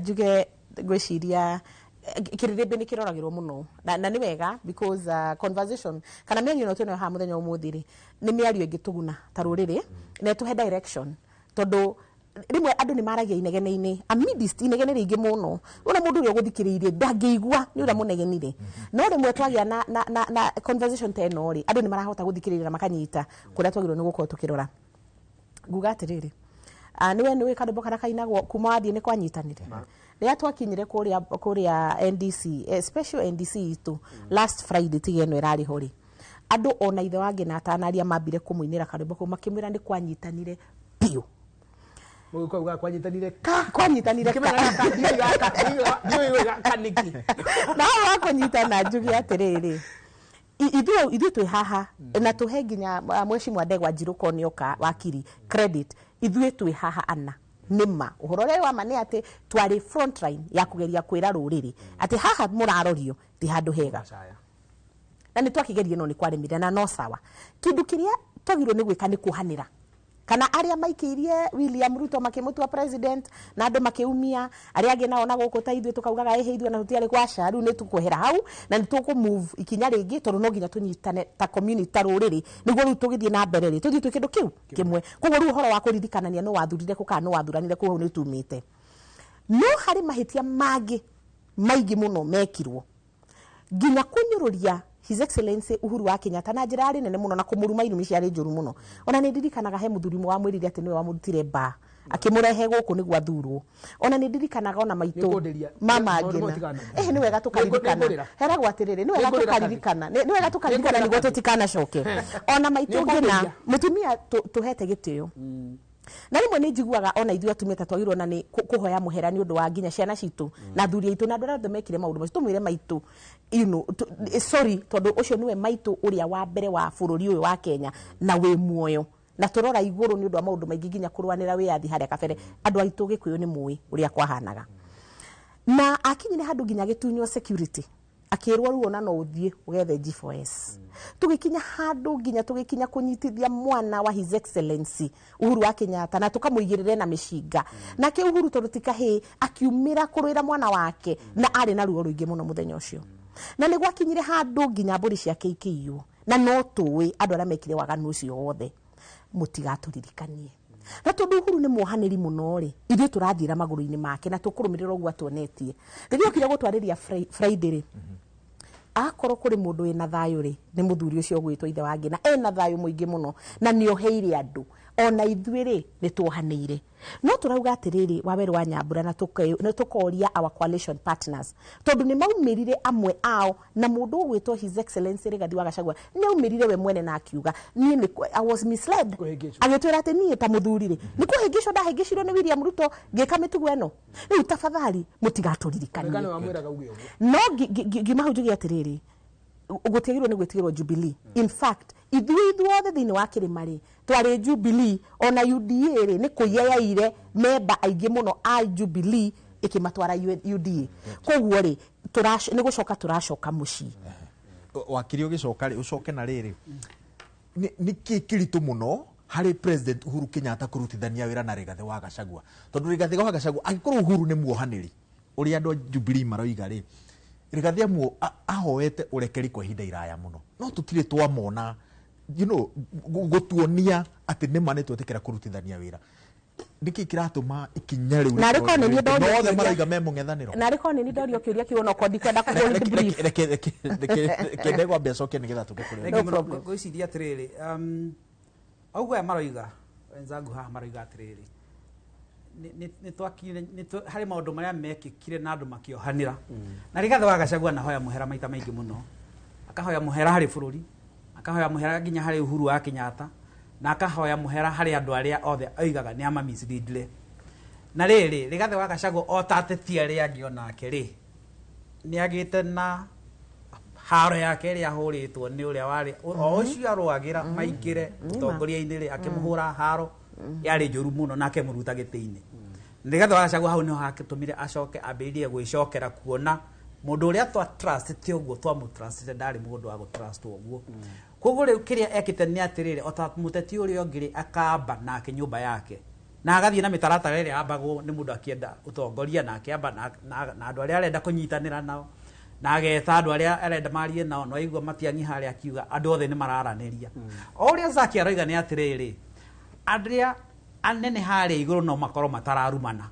njuge ngwĩciria kĩrĩrĩmbĩ nĩ kĩroragĩrwo mũno, na nĩ wega because conversation kana mĩario ĩno twĩnayo haha mũthenya ũmũthĩ rĩ, nĩ mĩario ĩngĩtũguna ta rũrĩrĩ na ĩtũhe direction, tondũ Rĩmwe andũ nĩ maragia inegene-inĩ, amidst inegene rĩingĩ mũno, ona mũndũ ũrĩa ũgũthikĩrĩirie ndangĩigua nĩ ũrĩa mũnegenire. No rĩmwe twagĩa na conversation ta ĩno rĩ, andũ nĩ marahota gũthikĩrĩria na makanyita kũrĩa twagĩrĩirwo nĩ gũkorwo tũkĩrora. Nguga atĩrĩrĩ, nĩwe nĩũĩ karwĩmbo karĩa kainagwo kuma wathiĩ nĩ kwanyitanire. Rĩrĩa twakinyire kũrĩa NDC, special NDC itũ last Friday, tiga ĩno ĩrarĩ ho rĩ, andũ ona ithe wa Ngĩna atanaria mambire kũmũinĩra karwĩmbo kau, makĩmwĩra nĩ kwanyitanire biũ. Mũgĩkũyũ ugaga kwanyitanire ka. Kwanyitanire ka. Ngĩmenya gaka, ndiũĩ gaka, ndiũĩ gaka nĩkĩ. Na hau wa kũnyitana njuge atĩrĩrĩ, ithuĩ twĩ haha na tũhe nginya mweshimwa Ndegwa Njirũ Konioka wakiri credit. Ithuĩ twĩ haha ana nĩma ũhoro ũrĩa wa ma nĩ atĩ twarĩ front line ya kũgeria kwĩra rũrĩrĩ atĩ haha mũrarorio ti handũ hega, na nĩ twakĩgeria no nĩ kwarĩmire na no sawa. Kĩndũ kĩrĩa twagĩrĩirwo nĩ gwĩka nĩ kuohanĩra kana arĩa maikĩirie William Ruto makĩmũtua president na andũ makĩumia arĩa angĩ nao na gũkũ ta ithuĩ tũkaugaga ĩhĩ ithuĩ na tũtiarĩ gwaca. Rĩu nĩ tũkwehera hau na nĩ tũkũ move ikinya rĩngĩ, tondũ no nginya tũnyitane ta community, ta rũrĩrĩ, nĩguo rĩu tũgĩthiĩ na mbere rĩ, tũthiĩ twĩ kĩndũ kĩu kĩmwe. Koguo rĩu ũhoro wa kũririkanania no wathurire kũ kana no wathuranire kũ, hau nĩ tumĩte. No harĩ mahĩtia mangĩ maingĩ mũno mekirwo, nginya kũnyũrũria His Excellency Uhuru wa Kenyatta na njĩra yarĩ nene mũno na kũmũruma irumi ciarĩ njũru mũno. Ona nĩ ndirikanaga he mũthuri ũmwe wamwĩrire atĩ nĩwe wamũrutire mba akĩmũrehe gũkũ nĩguo athurwo. Ona nĩ ndirikanaga ona maitũ Nĩngũndĩria. mama Maũndũ Ngĩna. matiganana. Nĩ wega tũkaririkana. Nĩngũrĩra. Heragwo atĩrĩrĩ, nĩ wega Nĩngũrĩra. tũkaririkana. Nĩ wega tũkaririkana Nĩngũrĩra. nĩguo tũtikanacoke. Ona maitũ Ngĩna, Nĩngũrĩra. mũtumia tũhete gĩtĩo. Na rĩmwe nĩ njiguaga ona ithuĩ atumia ta twagĩrĩirwo na nĩ kũhoya mũhera nĩ ũndũ wa nginya ciana citũ na athuri aitũ na andũ arĩa othe mekire maũndũ macio, tũmwĩre maitũ, sorry, tondũ ũcio nĩwe maitũ ũrĩa wa mbere wa bũrũri ũyũ wa Kenya na wĩ muoyo, na tũrora igũrũ nĩ ũndũ wa maũndũ maingĩ nginya kũrũanĩra wĩyathi harĩa kabere. Andũ aitũ Gĩkũyũ nĩ mũĩ ũrĩa kwahanaga. Na akinyire handũ nginya agĩtunywo security, akĩrwo rĩu ona no ũthiĩ ũgethe G4S. Tũgĩkinya handũ nginya tũgĩkinya kũnyitithia mwana wa His Excellency Uhuru wa Kenyatta na tũkamũigĩrĩre na mĩcinga. Nake Uhuru tondũ ti kahĩĩ akiumĩra kũrũĩra mwana wake na arĩ na ruo rũingĩ mũno mũthenya ũcio. Na nĩ gwakinyire handũ nginya mbũri ciake ikĩiywo, na no tũĩ andũ arĩa mekire waganu ũcio wothe mũtigatũririkanie. Na tondũ Uhuru nĩ muohanĩri mũno rĩ, ithuĩ tũrathiĩra magũrũ-inĩ make na tũkũrũmĩrĩra ũguo atuonetie. Rĩrĩa okire gũtwarĩria Friday rĩ, akorwo kũrĩ mũndũ wĩna thayũ rĩ, nĩ mũthuri ũcio ũgwĩtwo ithe wa Ngĩna. Ena thayũ mũingĩ mũno na nĩ oheire andũ. Ona ithuĩ rĩ, nĩ tuohanĩire. No tũrauga atĩrĩrĩ, Wawerũ wa Nyambura, na tũkoria our coalition partners, tondũ nĩ maumĩrire amwe ao na mũndũ ũgwĩtwo His Excellency Rigathi wa Gachagua nĩ aumĩrire we mwene na akiuga niĩ nĩ I was misled. Kũhĩngĩcwo. Agĩtwĩra atĩ niĩ ta mũthuri rĩ, nĩ kũhĩngĩcwo ndahĩngĩcirwo nĩ William Ruto ngĩka mĩtugo ĩno. Rĩu tafadhali mũtigatũririkanie. Kana wamwĩraga uge ũguo. No ngiuma hau njuge atĩrĩrĩ, gũtiagĩrĩirwo nĩ gwĩtigĩrwo Jubilee. In fact, ithuĩ ithuothe thĩinĩ wa kĩrĩma rĩ, twarĩ Jubilee, ona UDA rĩ, nĩ kũiya yaire memba aingĩ mũno a Jubilee ĩkĩmatwara UDA. Koguo rĩ, nĩ gũcoka tũracoka mũciĩ. Wakiri ũgĩcoka rĩ, ũcoke na rĩrĩ, nĩ kĩ kĩritũ mũno harĩ President Uhuru Kenyatta kũrutithania wĩra na Rigathi wa Gachagua? Tondũ Rigathi wa Gachagua, angĩkorwo Uhuru nĩ muohanĩri ũrĩa andũ a Jubilee maroiga rĩ, Rigathi ahoete ũrekeri kwa ihinda iraya mũno, no tũtirĩ twamona gũtuonia atĩ nĩma nĩ twetĩkĩra kũrutithania wĩra. Nĩkĩ kĩratũma ikinya rĩu Na rĩkorwo rĩkorwo nĩ niĩ rĩrĩ? ndorio No othe kĩũria. maroiga me mũng'ethanĩro. Na rĩkorwo nĩ niĩ ndorio kĩũria kĩu onokorwo ndikwenda kũ brief. Reke Ndegwa ambe acoke nĩgetha tũke kũrĩ Thengiũ mũno. Ngwĩciria atĩrĩrĩ, ũguo aya maroiga wenzangu haha maroiga atĩrĩrĩ, nĩ twakinyire, harĩ maũndũ marĩa mekĩkire na andũ makĩohanĩra. Na Rigathi wa Gachagua anahoya mũhera maita maingĩ mũno, akahoya mũhera harĩ bũrũri, akahoya mũhera nginya harĩ Uhuru wa Kenyatta, na akahoya mũhera harĩ andũ arĩa othe oigaga nĩ amamisleadire. Na rĩrĩ, Rigathi wa Gachagua o ta ateti arĩa angĩ onake rĩ, nĩ agĩte na haro yake ĩrĩa ahũrĩtwo nĩ ũrĩa warĩ o ũcio arũagĩra maingĩre ũtongoria-inĩ rĩ, akĩmũhũra haro yarĩ njũru mũno na akĩmũruta gĩtĩ-inĩ. Rigathi wa Gachagua hau nĩho hakĩtũmire acoke ambĩrĩrie gwĩcokera kuona mũndũ ũrĩa twa trust ti ũguo twamũ trust ndarĩ mũndũ wa gũ trust ũguo. Koguo rĩu kĩrĩa ekĩte nĩ atĩrĩrĩ, o ta mũteti ũrĩa ũngĩ rĩ, akamba nake nyũmba yake na agathiĩ na mĩtaratara ĩrĩa ambagwo nĩ mũndũ akĩenda ũtongoria, na akĩamba na andũ arĩa arenda kũnyitanĩra nao, na ageta andũ arĩa arenda marie nao, no aigua Matiang'i harĩa akiuga andũ othe nĩ mararanĩria. O ũrĩa Zaki aroiga nĩ atĩrĩrĩ, arĩa Anene harĩa igũrũ no makorwo matararumana.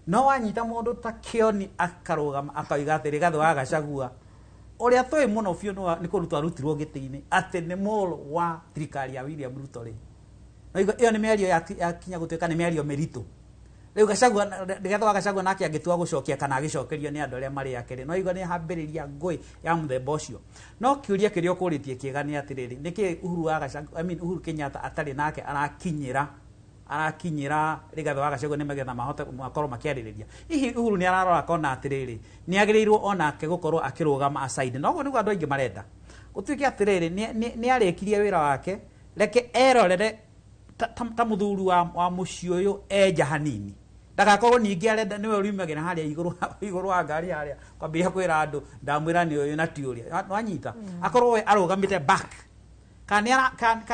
No wanyita mũndũ ta Kĩoni akarũgama akauga atĩ Rigathĩ wa Gachagua ũrĩa tũĩ mũno biũ nĩ kũrutwo arutirwo gĩtĩ-inĩ atĩ nĩ mũrũ wa thirikari ya William Ruto rĩ. No ĩyo nĩ mĩario yakinya gũtuĩka nĩ mĩario mĩritũ. Rĩu Gachagua, Rigathĩ wa Gachagua nake angĩtua gũcokia kana agĩcokerio nĩ andũ arĩa marĩ ake rĩ, no igua nĩ hambĩrĩria ngũĩ ya mũthemba ũcio. No kĩũria kĩrĩa ũkũrĩtie kĩega nĩ atĩrĩrĩ, nĩkĩ Uhuru wa Gachagua, I mean Uhuru Kenyatta atarĩ nake arakinyĩra Rigathĩ wa Gachagua nĩgetha mahote makorwo makĩarĩrĩria. Hihi Uhuru nĩ ararora akona atĩrĩrĩ, nĩ agĩrĩirwo onake gũkorwo akĩrũgama aside. Na ũguo nĩguo andũ aingĩ marenda. Gũtuĩke atĩrĩrĩ, nĩ arĩkirie wĩra wake, reke erorere ta mũthuri wa mũciĩ ũyũ enja hanini. Ndagakorwo ningĩ arenda nĩwe ũriumagĩra harĩa igũrũ wa ngari harĩa kwambĩrĩria kwĩra andũ ndamwĩra nĩ ũyũ na ti ũrĩa. Wanyita? Akorwo we arũgamĩte back. Kana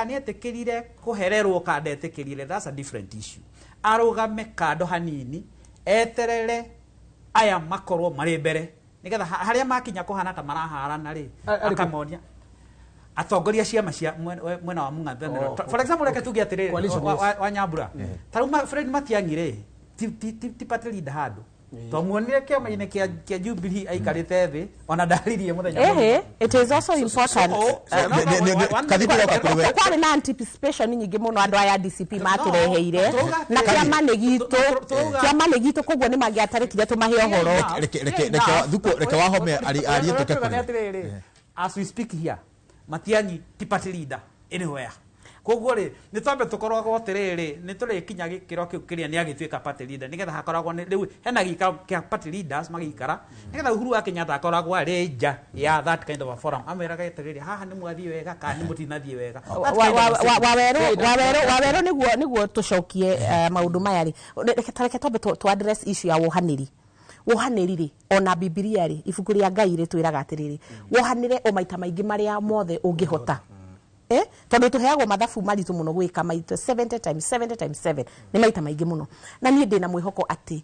nĩetĩkĩrire kũhererwo kana ndetĩkĩrire, that's a different issue. Arũgame kando hanini, eterere aya makorwo marĩ mbere nĩgetha harĩa makinya kũhana ta maraharana rĩ, akamonia atongoria ciama cia mwena wa mũng'ethanĩro. For example, reke tuge atĩrĩrĩ, wa Nyambura ta rĩu Fred Matiang'i rĩ, ti party leader handũ. Twamuonire kĩama-inĩ kĩa Jubilee aikarĩte thĩ ona ndaririe mũthenya. It is also important. Kwarĩ na anticipation nyingĩ mũno andũ aya DCP matũreheire na kĩama nĩ gitũ, koguo nĩ mangĩatarĩkire tũmahe ũhoro. Reke Wahome arie tũke kũrĩ. As we speak here, Matiang'i ti party leader anywhere. Koguo rĩ, nĩ twambe tũkoragwo atĩrĩrĩ, nĩ tũrĩkinya gĩkĩro kĩu kĩrĩa nĩ agĩtuĩka party leader nĩgetha hakoragwo rĩu hena gĩikaro kĩa party leaders magĩikara nĩgetha Uhuru wa Kenyatta akoragwo arĩ nja ya that kind of a forum, amwĩraga atĩrĩrĩ, haha nĩ mwathiĩ wega kana nĩ mũtinathiĩ wega. Wawerũ nĩguo tũcokie maũndũ maya rĩ, reke twambe tũ address issue ya wohanĩri. Wohanĩri rĩ, ona Bibilia rĩ, ibuku rĩa Ngai rĩtwĩraga atĩrĩrĩ, wohanĩre o maita maingĩ marĩa mothe ũngĩhota. Tondũ tũheagwo mathabu maritũ mũno gwĩka maita 70 times 70 times 7 nĩ maita maingĩ mũno. Na niĩ ndĩna mwĩhoko atĩ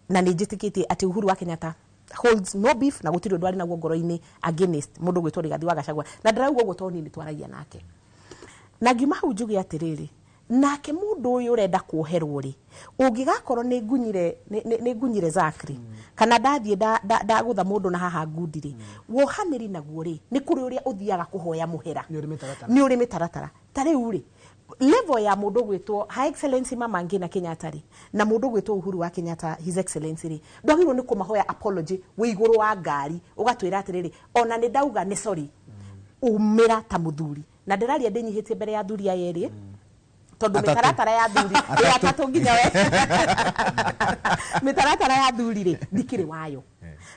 na nĩ njĩtĩkĩtie atĩ Uhuru wa Kenyatta holds no beef na gũtirĩ ũndũ arĩ naguo ngoro-inĩ against mũndũ gwĩtwo Rigathĩ wa Gachagua. Na ndĩrauga ũguo tondũ niĩ nĩ twaragia nake. Na ngiuma hau njuge atĩrĩrĩ, nake mũndũ ũyũ ũrenda kuoherwo rĩ, ũngĩgakorwo nĩ ngunyire Zachary kana ndathiĩ ndagũtha mũndũ na haha ngundi rĩ, wohanĩri naguo rĩ, nĩ kũrĩ ũrĩa ũthiaga kũhoya mũhera, nĩ ũrĩ mĩtaratara. Ta rĩu rĩ, level ya mũndũ gwĩtwo Her Excellency Mama Ngina Kenyatta rĩ, na mũndũ gwĩtwo Uhuru wa Kenyatta His Excellency rĩ, ndwagĩrĩirwo nĩ kũmahoya apology wĩ igũrũ wa ngari ũgatwĩra atĩrĩrĩ, ona nĩ ndauga nĩ sorry, umĩra ta mũthuri. Na ndĩraria ndĩnyihĩtie mbere ya athuri aya erĩ, tondũ mĩtaratara ya athuri atatũ nginya we mĩtaratara ya athuri rĩ ndikĩrĩ wayo.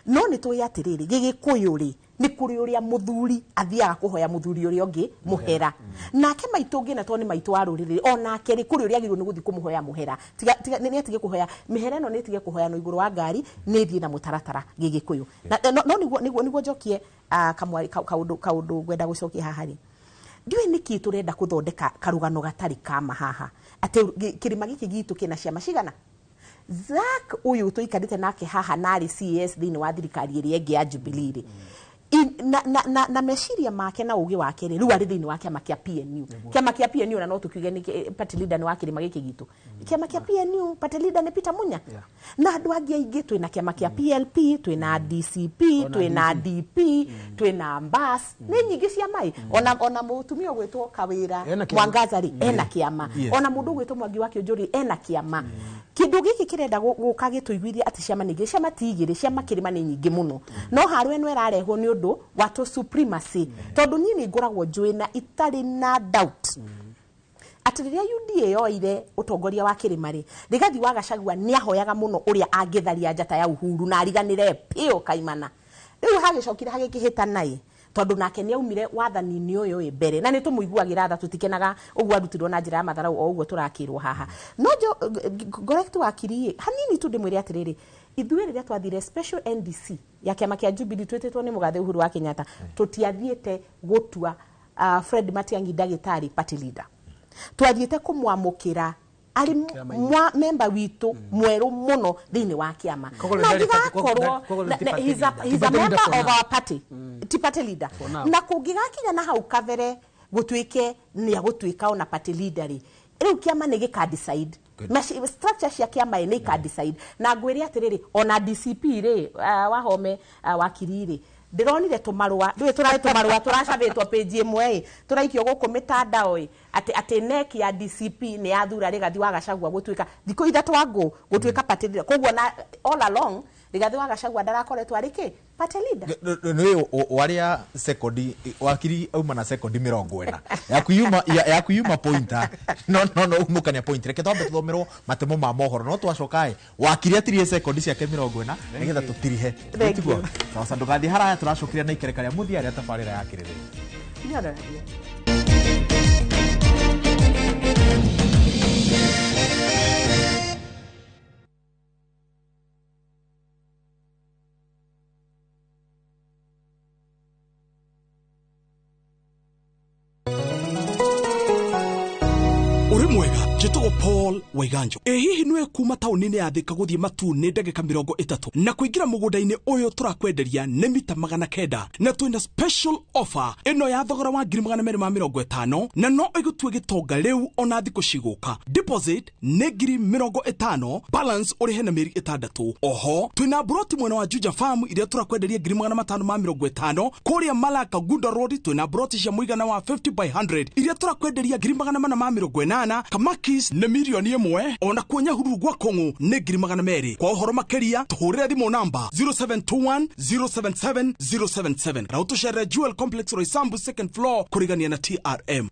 No nĩ tũĩ atĩrĩrĩ, gĩgĩkũyũ rĩ, nĩ kũrĩ ũrĩa mũthuri athiaga kũhoya mũthuri ũrĩa ũngĩ mũhera. Nake maitũ ũngĩ na tondũ nĩ maitũ wa rũrĩrĩ, onake rĩ, kũrĩ ũrĩa agĩrĩirwo nĩ gũthiĩ kũmũhoya mũhera. Nĩ atige kũhoya mĩhera ĩno, nĩ ĩtige kũhoyanwo igũrũ wa ngari, nĩ ĩthiĩ na mũtaratara gĩgĩkũyũ. No nĩguo njokie kaũndũ ngwenda gũcokia haha rĩ, ndiũĩ nĩkĩ tũrenda gũthondeka karũgano gatarĩ kama haha atĩ kĩrĩma gĩkĩ gitũ kĩna ciama cigana. Zack ũyũ tũikarĩte nake haha na arĩ CS thĩinĩ wa thirikari ĩrĩa ĩngĩ ya Jubilee rĩ, na meciria make na ũgĩ wake rĩ, rĩu arĩ thĩinĩ wa kĩama kĩa PNU. Kĩama kĩa PNU na no tũkiuge nĩ party leader nĩ wa kĩrĩma gĩkĩ gitũ. Kĩama kĩa PNU party leader nĩ Peter Munya. Na andũ angĩ aingĩ twĩna kĩama kĩa PLP, twĩna DCP, twĩna DP, twĩna MBAS, nĩ nyingĩ ciama ĩ. Ona mũtumia ũgwĩtwo Kawĩra Mwangaza rĩ, ena kĩama. Ona mũndũ ũgwĩtwo Mwangi wa Kĩũnjũ ena kĩama. Kĩndũ gĩkĩ kĩrenda gũka gĩtũiguithie atĩ ciama nĩ igĩrĩ, ciama ti igĩrĩ, ciama kĩrĩma nĩ nyingĩ mũno. No haro ĩno ĩrarehwo nĩ ũndũ wa tũ supremacy, tondũ niĩ nĩ ngoragwo njũĩ na itarĩ na doubt atĩ rĩrĩa UDA yoire ũtongoria wa kĩrĩma rĩ, Rigathĩ wa Gachagua nĩ ahoyaga mũno ũrĩa angĩtharia njata ya Uhuru na ariganĩre piũ kaimana. Rĩu hagĩcokire hagĩkĩhĩtana ĩ, tondũ nake nĩ aumire wathani-inĩ ũyũ ĩ mbere, na nĩ tũmũiguagĩra tha, tũtikenaga ũguo arutirwo na njĩra ya matharau o ũguo tũrakĩrwo haha. No correct wakiri ĩ, hanini tu ndĩmwĩre atĩrĩrĩ, ithuĩ rĩrĩa twathire special NDC ya kĩama kĩa Jubilee twĩtĩtwo nĩ mũgathe Uhuru wa Kenyatta, tũtiathiĩte gũtua Fred Matiang'i ndagĩtarĩ party leader. Twathiĩte kũmwamũkĩra arĩ member witũ mwerũ mũno thĩinĩ wa kĩama. Na angĩgakorwo he's a member of our party, ti party leader. Na kũngĩgakinya na hau kabere gũtuĩke nĩ agũtuĩka ona party leader rĩ, Rĩu kĩama nĩ gĩka decide. Structure cia kĩama nĩ ika decide. Na ngwĩre atĩrĩrĩ, ona DCP rĩ, Wahome, wakiri rĩ, ndĩronire tũmarũa, ndũĩ tũrarĩ tũmarũa tũracabĩtwo page ĩmwe ĩ, tũraikio gũkũ mĩtandao ĩ, atĩ NEC ya DCP nĩ yathura Rigathi wa Gachagua gũtuĩka thikũ 3 angũ gũtuĩka party leader. Koguo na all along Rigathi wa Gachagua ndarakoretwo arĩ kĩ party leader. Nĩ waria sekondi, wakiri auma na sekondi 40 yaku yuma pointer no no no umukania point. Reke twambe tuthomerwo matemo ma mohoro, no twacoka wakiri atirie sekondi ciake 40 nigetha tutirihe. Tiguo sawa, ndugathiĩ haraya, tũracokeria na ikereka rĩa mũthia rĩa tabarĩra ya kĩrĩrĩ. Njĩtagwo Paul Waiganjo. Ĩ hihi nĩwe kuma taũni-inĩ ya Thika gũthiĩ Matuu nĩ ndagĩka 30 na kũingĩra mũgũnda-inĩ ũyũ tũrakwenderia nĩ mita 900, na twĩna special offer ĩno ya thogora wa 250,000 na no ĩgũtue gĩtonga rĩu ona thikũ cigũka. Deposit nĩ 50,000, balance ũrĩhe na mĩeri 6. Oho twĩna broti mwena wa Juja Farm iria tũrakwenderia 550,000. Kũrĩa Malaka Gunda Road twĩna broti cia mũigana wa 50 by 100 iria tũrakwenderia 480,000. Kamakis nĩ 1,000,000, ona kuo Nyahururu gwa Kong'u nĩ 200,000. Kwa ũhoro makĩria tũhũrĩre thimũ namba 0721 077 077 na ũtũcerere Jewel Complex Roysambu second floor kũrigania na TRM.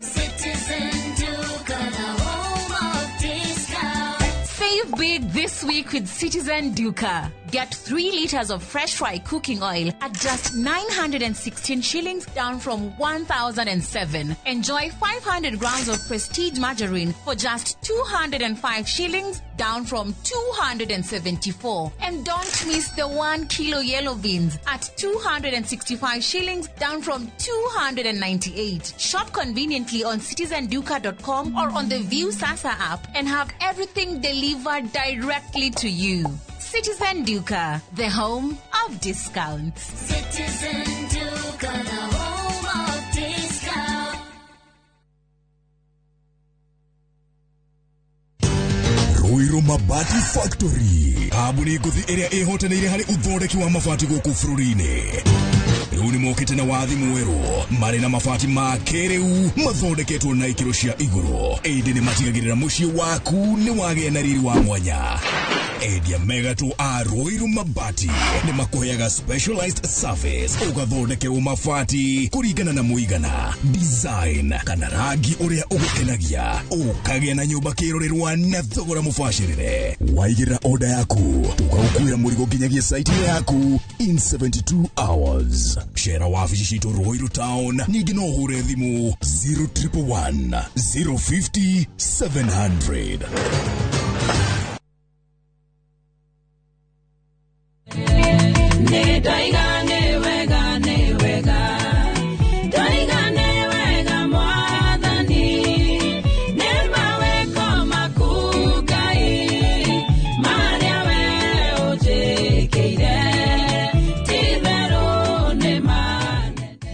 Citizen Duka, the home of discount. Save big this week with Citizen Duka. Get 3 liters of fresh fry cooking oil at just 916 shillings, down from 1,007. Enjoy 500 grams of Prestige margarine for just 205 shillings, down from 274. And don't miss the 1 kilo yellow beans at 265 shillings, down from 298. Shop conveniently on citizenduka.com or on the View Sasa app and have everything delivered directly to you. Citizen Duka, the home of discounts. Citizen Duka, the home of discounts. Ruiru Mabati Factory, kambuni ngũthi ĩrĩa ĩhotanĩire harĩ ũthondeki wa mabati gũkũ bũrũri-inĩ. Rĩu nĩ mokĩte na wathi mwerũ, marĩ na mabati ma kĩrĩu mathondeketwo na ikĩro cia igũrũ, ĩndĩ nĩ matigagĩrĩra mũciĩ waku nĩ wagĩa na riri wa mwanya. Endia megatũ a Ruiru Mabati nĩ makũheaga specialized service, ũgathondekerwo mabati kũringana na mũigana, design kana rangi ũrĩa ũgũkenagia, ũkagĩa na nyũmba kĩrorerwa na thogora mũbacĩrĩre. Waigĩrĩra order yaku, tũgagũkuĩra mũrigo nginyagia site yaku in 72 hours. Cera wabici citũ Ruiru Town, ningĩ no ũhũre thimũ 0111 050 700.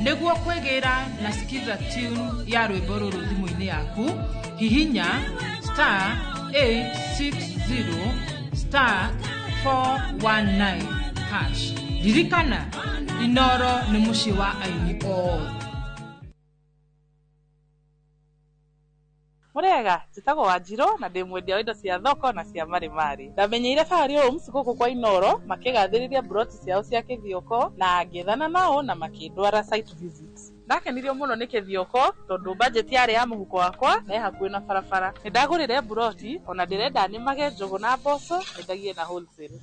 Nĩguo kwĩgĩra na sikiza tune ya rwĩmbo rũrũ thimũ-inĩ yaku, hihinya star 860 star 419 hash. Ririkana, Inoro nĩ mũciĩ wa aini othe. Mũrĩega, njĩtagwo Wanjirũ na ndĩ mwendia wa indo cia thoko na cia marimari. Ndamenyeire Fahari Homes gũkũ kwa Inoro makĩgathĩrĩria broti ciao cia Kĩthioko na ngĩethana nao na makĩndwara site visit. Ndakenirio mũno nĩ Kĩthioko tondũ budget yarĩ ya mũhuko wakwa na ĩ hakuhĩ na barabara. Nĩ ndagũrire broti ona ndĩrenda nĩmage njũgũ na mboco nyendagie na wholesale.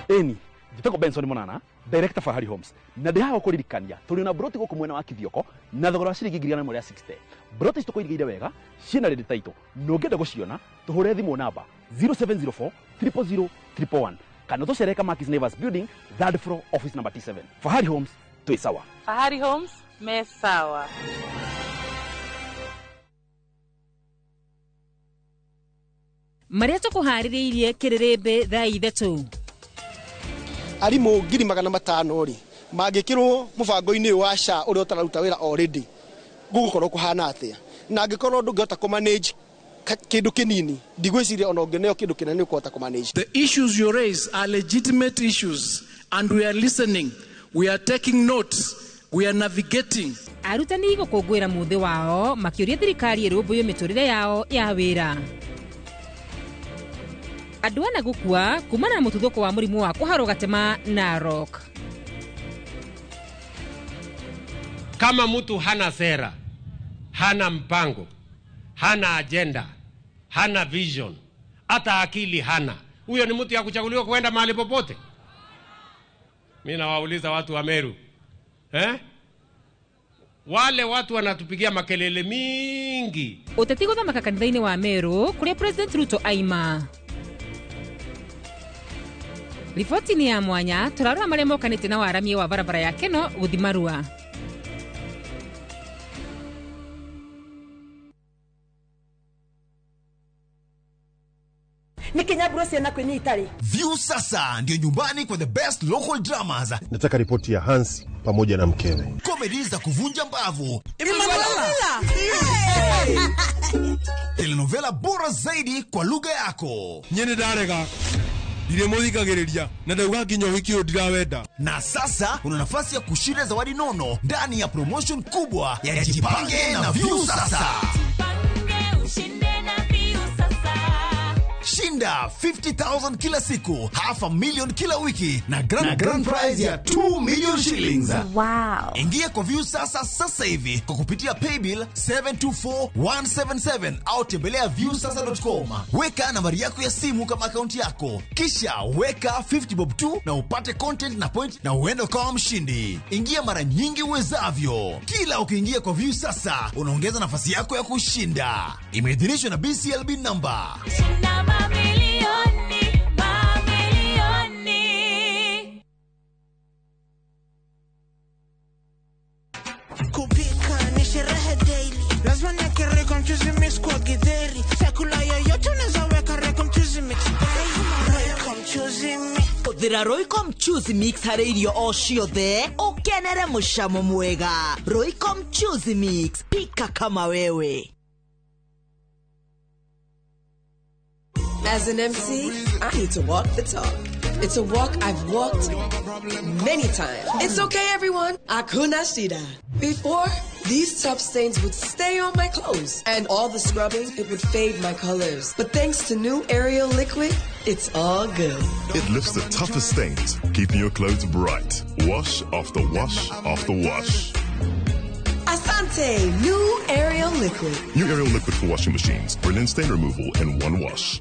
Ĩni, njĩtagwo Benson Monana, director Fahari Homes, na ndĩ haha kũririkania tũrĩ na broti gũkũ mwena wa Kĩthioko na thogora wa ciringi 160,000. Broti ici tũkũirigĩire wega, ciĩna ready title, na ũngĩenda gũciona tũhũre thimũ namba 0704 000 111 kana tũcere Kamakis Neighbors Building, third floor, office number T7. Fahari Homes, twĩ sawa. Fahari Homes, me sawa. Marĩa tũkũharĩrĩirie kĩrĩrĩmbĩ thaa 3. Arimũ 500,000 rĩ Mangĩkĩrwo mũbango-inĩ ũyũ wa SHA ũrĩa ũtararuta wĩra already, gũgũkorwo kũhana atĩa? Na angĩkorwo ndũngĩhota kũmanage kĩndũ kĩnini, ndigwĩciria ona ũngĩneo kĩndũ kĩnene ũkũhota kũmanage. The issues you raise are legitimate issues, and we are listening, we are taking notes, we are navigating. Arutani gũkũngũĩra mũthĩ wao makĩũria thirikari ĩrũmbũiye mĩtũrĩre yao ya wĩra. Andũ ana gũkua kumana na mũtuthũko wa mũrimũ wa kũharwo gatema Narok. Kama mtu hana sera, hana mpango, hana agenda, hana vision, hata akili hana, huyo ni mtu ya kuchaguliwa kuenda mahali popote? Mimi nawauliza watu wa Meru, Wale watu wanatupigia makelele mingi. Ũteti gũthamaka kanitha-inĩ wa Meru kũrĩa President Ruto aima. Riboti nĩ ya mwanya, tũrarora marĩa mokanĩte na waramia wa barabara ya Keno gũthiĩ Marua. View sasa ndio nyumbani kwa the best local dramas. Nataka ripoti ya Hans pamoja na mkewe. Comedy za kuvunja mbavu. Telenovela bora zaidi kwa lugha yako. Nyene ndarega. Ndiremuthikagiriria na ndauga nginya ũhiki ũyũ ndirawenda. Na sasa una nafasi ya kushinda zawadi nono ndani ya promotion kubwa ya Jipange na View sasa. Shinda 50,000 kila siku, 500,000 kila wiki na grand prize ya 2 million shillings. Wow. Ingia kwa View sasa sasa hivi kwa kupitia paybill 724177 au tembelea viewsasa.com. Weka nambari yako ya simu kama akaunti yako, kisha weka 50 bob tu na upate content na point na uende ukawa mshindi. Ingia mara nyingi uwezavyo. Kila ukiingia kwa View sasa unaongeza nafasi yako ya kushinda. Imeidhinishwa na BCLB number. Shinda mamilioni, mamilioni. Kupika ni sherehe daily. Lazima niweke Royco mchuzi mix kwa githeri. Chakula yoyote unaweza weka Royco mchuzi mix. Royco mchuzi mix. Hũthĩra Royco mchuzi mix harĩ irio o ciothe ũkenere mũcamo mwega. Royco mchuzi mix, pika kama wewe. As an MC, I need to walk the talk. It's a walk I've walked many times. It's okay, everyone. Hakuna shida. Before, these tough stains would stay on my clothes, and all the scrubbing, it would fade my colors. But thanks to new Ariel liquid, it's all good. It lifts the toughest stains, keeping your clothes bright. Wash after wash after wash. Asante, new Ariel liquid. New Ariel liquid for washing machines. Brilliant stain removal in one wash.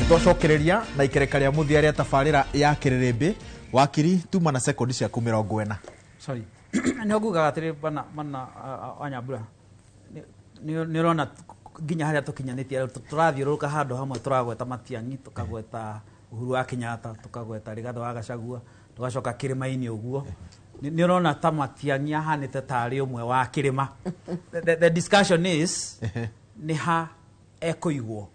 Twacokereria na ikereka rĩa mũthia rĩa tabarĩra ya kĩrĩrĩmbĩ. Wakiri tuma na sekondi ciaku 40. Sorry. Nĩ ngugaga atĩrĩ bana mana Wanyambura, nĩ ũrona nginya harĩa tũkinyanĩtie tũrathiũrũrũka handũ hamwe, tũragweta Matiang'i, tũkagweta Uhuru wa Kenyatta, tũkagweta Rigathĩ wa Gachagua, tũgacoka kĩrĩma-inĩ ũguo. Nĩ ũrona ta Matiang'i ahanĩte tarĩ ũmwe wa kĩrĩma. The discussion is nĩ ha ekũigwo.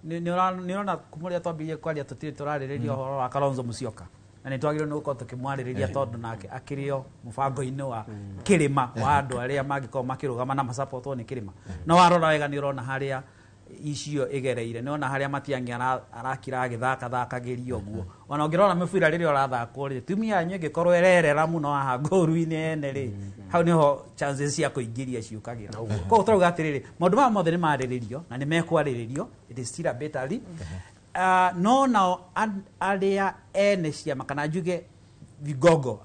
Nĩ ũrona kuma ũrĩa twambĩrĩirie kwaria tũtirĩ tũrarĩrĩria ũhoro wa Kalonzo Musyoka, na nĩ twagĩrĩirwo nĩ gũkorwo tũkĩmwarĩrĩria tondũ nake akĩrĩ o mũbango-inĩ wa kĩrĩma wa andũ arĩa mangĩkorwo makĩrũgama na macapotwo nĩ kĩrĩma. No warora wega nĩ ũrona harĩa icio ĩgereire, nĩ ũrona harĩa Matiang'i arakira agĩthakathakagĩria ũguo. Ona ũngĩrora mũbira rĩrĩa ũrathakwo rĩ, timu yanyu ĩngĩkorwo ĩrerera mũno haha ngũru-inĩ ene rĩ, hau nĩho chances cia kũingĩria ciũkagĩra. Koguo tũrauga atĩrĩrĩ, maũndũ maya mothe nĩ marĩrĩrio na nĩ mekwarĩrĩrio, it is still a bit early. No nao arĩa ene ciama kana njuge vigogo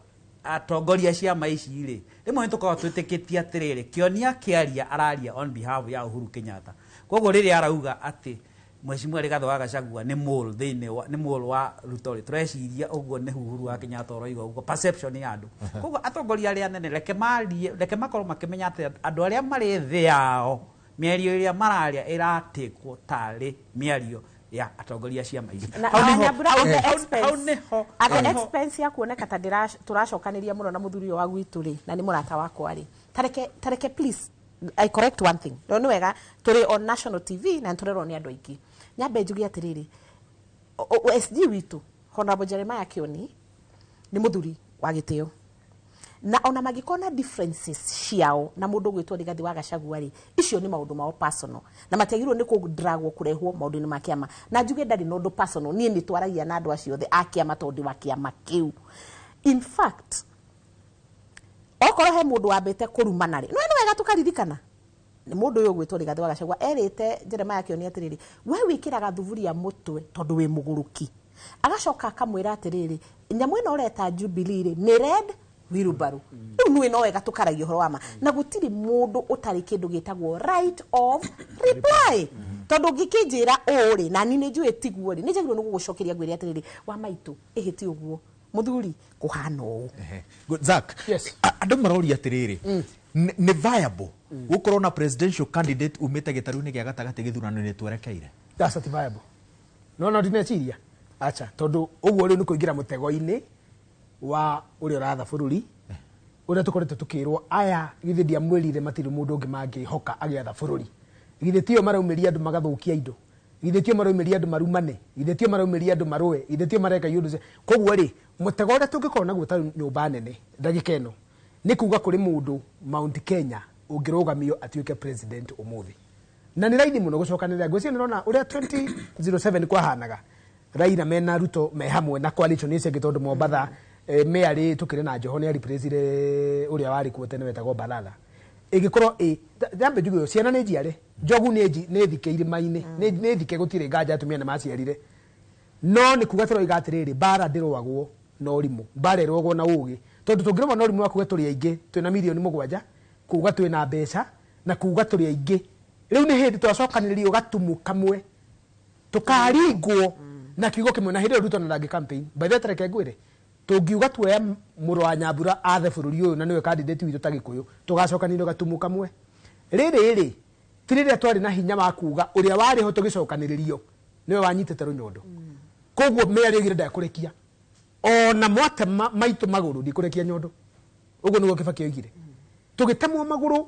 Atongoria ciama ici rĩ, rĩmwe nĩ tũkoragwo twĩtĩkĩtie atĩrĩrĩ, Kĩonia kĩaria araria on behalf ya Uhuru Kenyatta. Koguo rĩrĩa arauga atĩ Mheshimiwa Rigathĩ wa Gachagua nĩ mole thĩinĩ wa nĩ mole wa Ruto rĩ, tũreciria ũguo nĩ Uhuru wa Kenyatta ũroiga ũguo, perception ya andũ. Koguo atongoria arĩa anene reke marie, reke makorwo makĩmenya atĩ andũ arĩa marĩ thĩ yao, mĩario ĩrĩa mararia ĩratĩkwo tarĩ mĩario ya atongoria ciama ici. Na Hau nĩho- Nyambura, hau at the hau expense, at the expense ya kuoneka ta tũracokanĩria mũno na mũthuri ũyũ wa gwitũ rĩ, na nĩ mũrata wakwa rĩ, tareke please I correct one thing. No nĩ wega tũrĩ on national TV na nĩtũrerwo nĩ andũ aingĩ. Nyambe njuge atĩrĩrĩ, SG witũ Honorable Jeremiah Kioni nĩ mũthuri wa gĩtĩo, na ona mangĩkorwo na differences ciao na mũndũ ũgwĩtwo Rigathĩ wa Gachagua rĩ, icio nĩ maũndũ mao personal na matiagĩrĩirwo nĩ kũdragwo kũrehwo maũndũ-inĩ ma kĩama. Na njuge ndarĩ na ũndũ personal, niĩ nĩ twaragia na andũ acio othe a kĩama tondũ ndĩ wa kĩama kĩu. In fact, okorwo he mũndũ wambĩte kũrumana rĩ, no nĩ wega tũkaririkana nĩ mũndũ ũyũ ũgwĩtwo Rigathĩ wa Gachagua erĩte Jeremiah Kioni atĩrĩrĩ, we wĩkĩraga thuburia mũtwe tondũ wĩ mũgũrũki. Agacoka akamwĩra atĩrĩrĩ, nyamũ ĩno ũreta Jubilee rĩ, nĩ red wheelbarrow. Rĩu nĩ no wega tũkaragia ũhoro wa ma, na gũtirĩ mũndũ ũtarĩ kĩndũ gĩtagwo right of reply, tondũ ũngĩkĩnjĩra ũũ rĩ, na niĩ nĩ njũĩ tiguo rĩ, nĩ njagĩrĩirwo nĩ gũgũcokeria ngwĩre atĩrĩrĩ, wa maitũ ĩhĩ ti ũguo mũthuri, kũhana ũũ. Good. Zack, andũ maroria atĩrĩrĩ, nĩ viable gũkorwo na presidential candidate umĩte gĩtarũ-inĩ gĩa gatagatĩ gĩthurano-inĩ twerekeire? That's not viable. No ndineciria acha, tondu uguo riu ni kuingira mutego-ini wa uria uratha bururi, uria tukoretwo tukirwo aya githi ndiamwirire matiri mundu ungi mangihoka agiatha bururi, githi tio maraumiria andu magathukia indo, githi tio maraumiria andu marumane, githi tio maraumiria andu marue, githi tio mareka iundu. Koguo ri mutego uria tungikorwo naguo ta nyumba nene ndagika ino ni kuga kuri mundu Mount Kenya ungirugamio atuike president umuthi, na ni raithi muno gucokanĩrĩra. Ngwĩciria nĩrona ũrĩa 2007 kwahanaga, Raila mena Ruto me hamwe na coalition icio ĩngĩ, tondũ Mombatha mearĩ tũkĩrĩ na Joho nĩ replace ũrĩa warĩ kuo tene wetagwo Balala. Ĩngĩkorwo ĩ nyambe njuge ũũ, ciana nĩ njiare, njogu nĩ thike irĩma-inĩ, nĩ thike, gũtirĩ nganja atumia nĩ maciarire, no nĩ kuga tũroiga atĩrĩrĩ, mbara ndĩrũagwo na ũrimũ, mbara ĩrũagwo na ũgĩ, tondũ tũngĩrũa na ũrimũ wa kuga tũrĩ aingĩ, twĩna mirioni 7, kuga twĩna mbeca na kuga tũrĩ aingĩ, rĩu nĩ hĩndĩ twacokanĩrĩrio gatumu kamwe tũkaringwo na kiugo kĩmwe, na hĩndĩ ĩyo Ruto na ndangĩ campaign. By the way, tareke ngwĩre, tũngiuga tuoya mũrũ wa Nyambura athe bũrũri ũyũ na nĩwe candidate witũ ta Gĩkũyũ, tũgacokanĩrio gatumu kamwe. Rĩrĩ rĩ ti rĩrĩa twarĩ na hinya wa kuga ũrĩa warĩ ho tũgĩcokanĩrĩrio nĩwe wanyitĩte rũnyondo, koguo mĩario ĩgĩrĩ ndekũrekia ona mwatema maitũ magũrũ ndikũrekia nyondo, ũguo nĩguo Kibaki oigire. Tũgĩtemwo magũrũ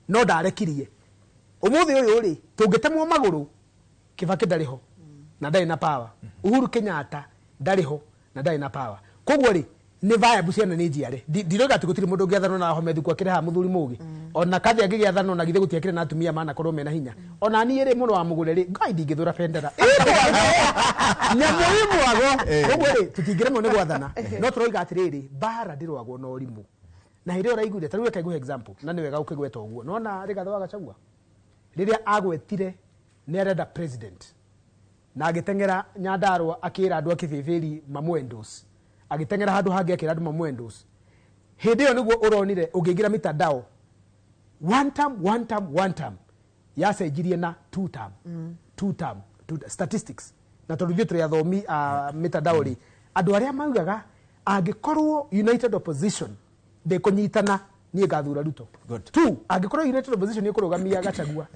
no ndarekirie. Ũmũthĩ ũyũ rĩ, tũngĩtemwo magũrũ Kibaki ndarĩ ho na ndarĩ na power, Uhuru Kenyatta ndarĩ ho na ndarĩ na power. Koguo rĩ nĩ viable ciana nĩ njiare. Ndiroiga atĩ gũtirĩ mũndũ ũngĩathanwo na home thuku akĩrĩ haha mũthuri mũgĩ, ona kathi angĩgĩathanwo na githĩ gũtiakĩrĩ na atumia manakorwo mena hinya. Ona niĩ rĩ mũno wa mũgũre rĩ, Ngai ndingĩthũra bendera nyamũ ĩ mwago. Koguo rĩ tũtingĩremwo nĩ gwathana, no tũroiga atĩrĩrĩ, mbara ndĩrũagwo na ũrimũ. Na hĩndĩ ĩyo ũraiguire, ta rĩu reke ngũhe example, na nĩ wega ũkĩgweta ũguo. Nĩwona Rigathĩ wa Gachagua rĩrĩa agwetire nĩ arenda president, na agĩteng'era Nyandarua akĩra andũ a Kĩbĩbĩri mamwendorse, agĩteng'era handũ hangĩ akĩra andũ mamwendorse. Hĩndĩ ĩyo nĩguo ũronire ũngĩingĩra mitandao, one term, one term, one term yacenjirie na two term, two term, two term, statistics. Na tondũ ithuĩ tũrĩ athomi a mitandao rĩ, andũ arĩa maugaga angĩkorwo United Opposition ndĩkũnyitana niĩ ngathura Ruto. Two, angĩkorwo United Opposition nĩkũrũgamia Gachagua,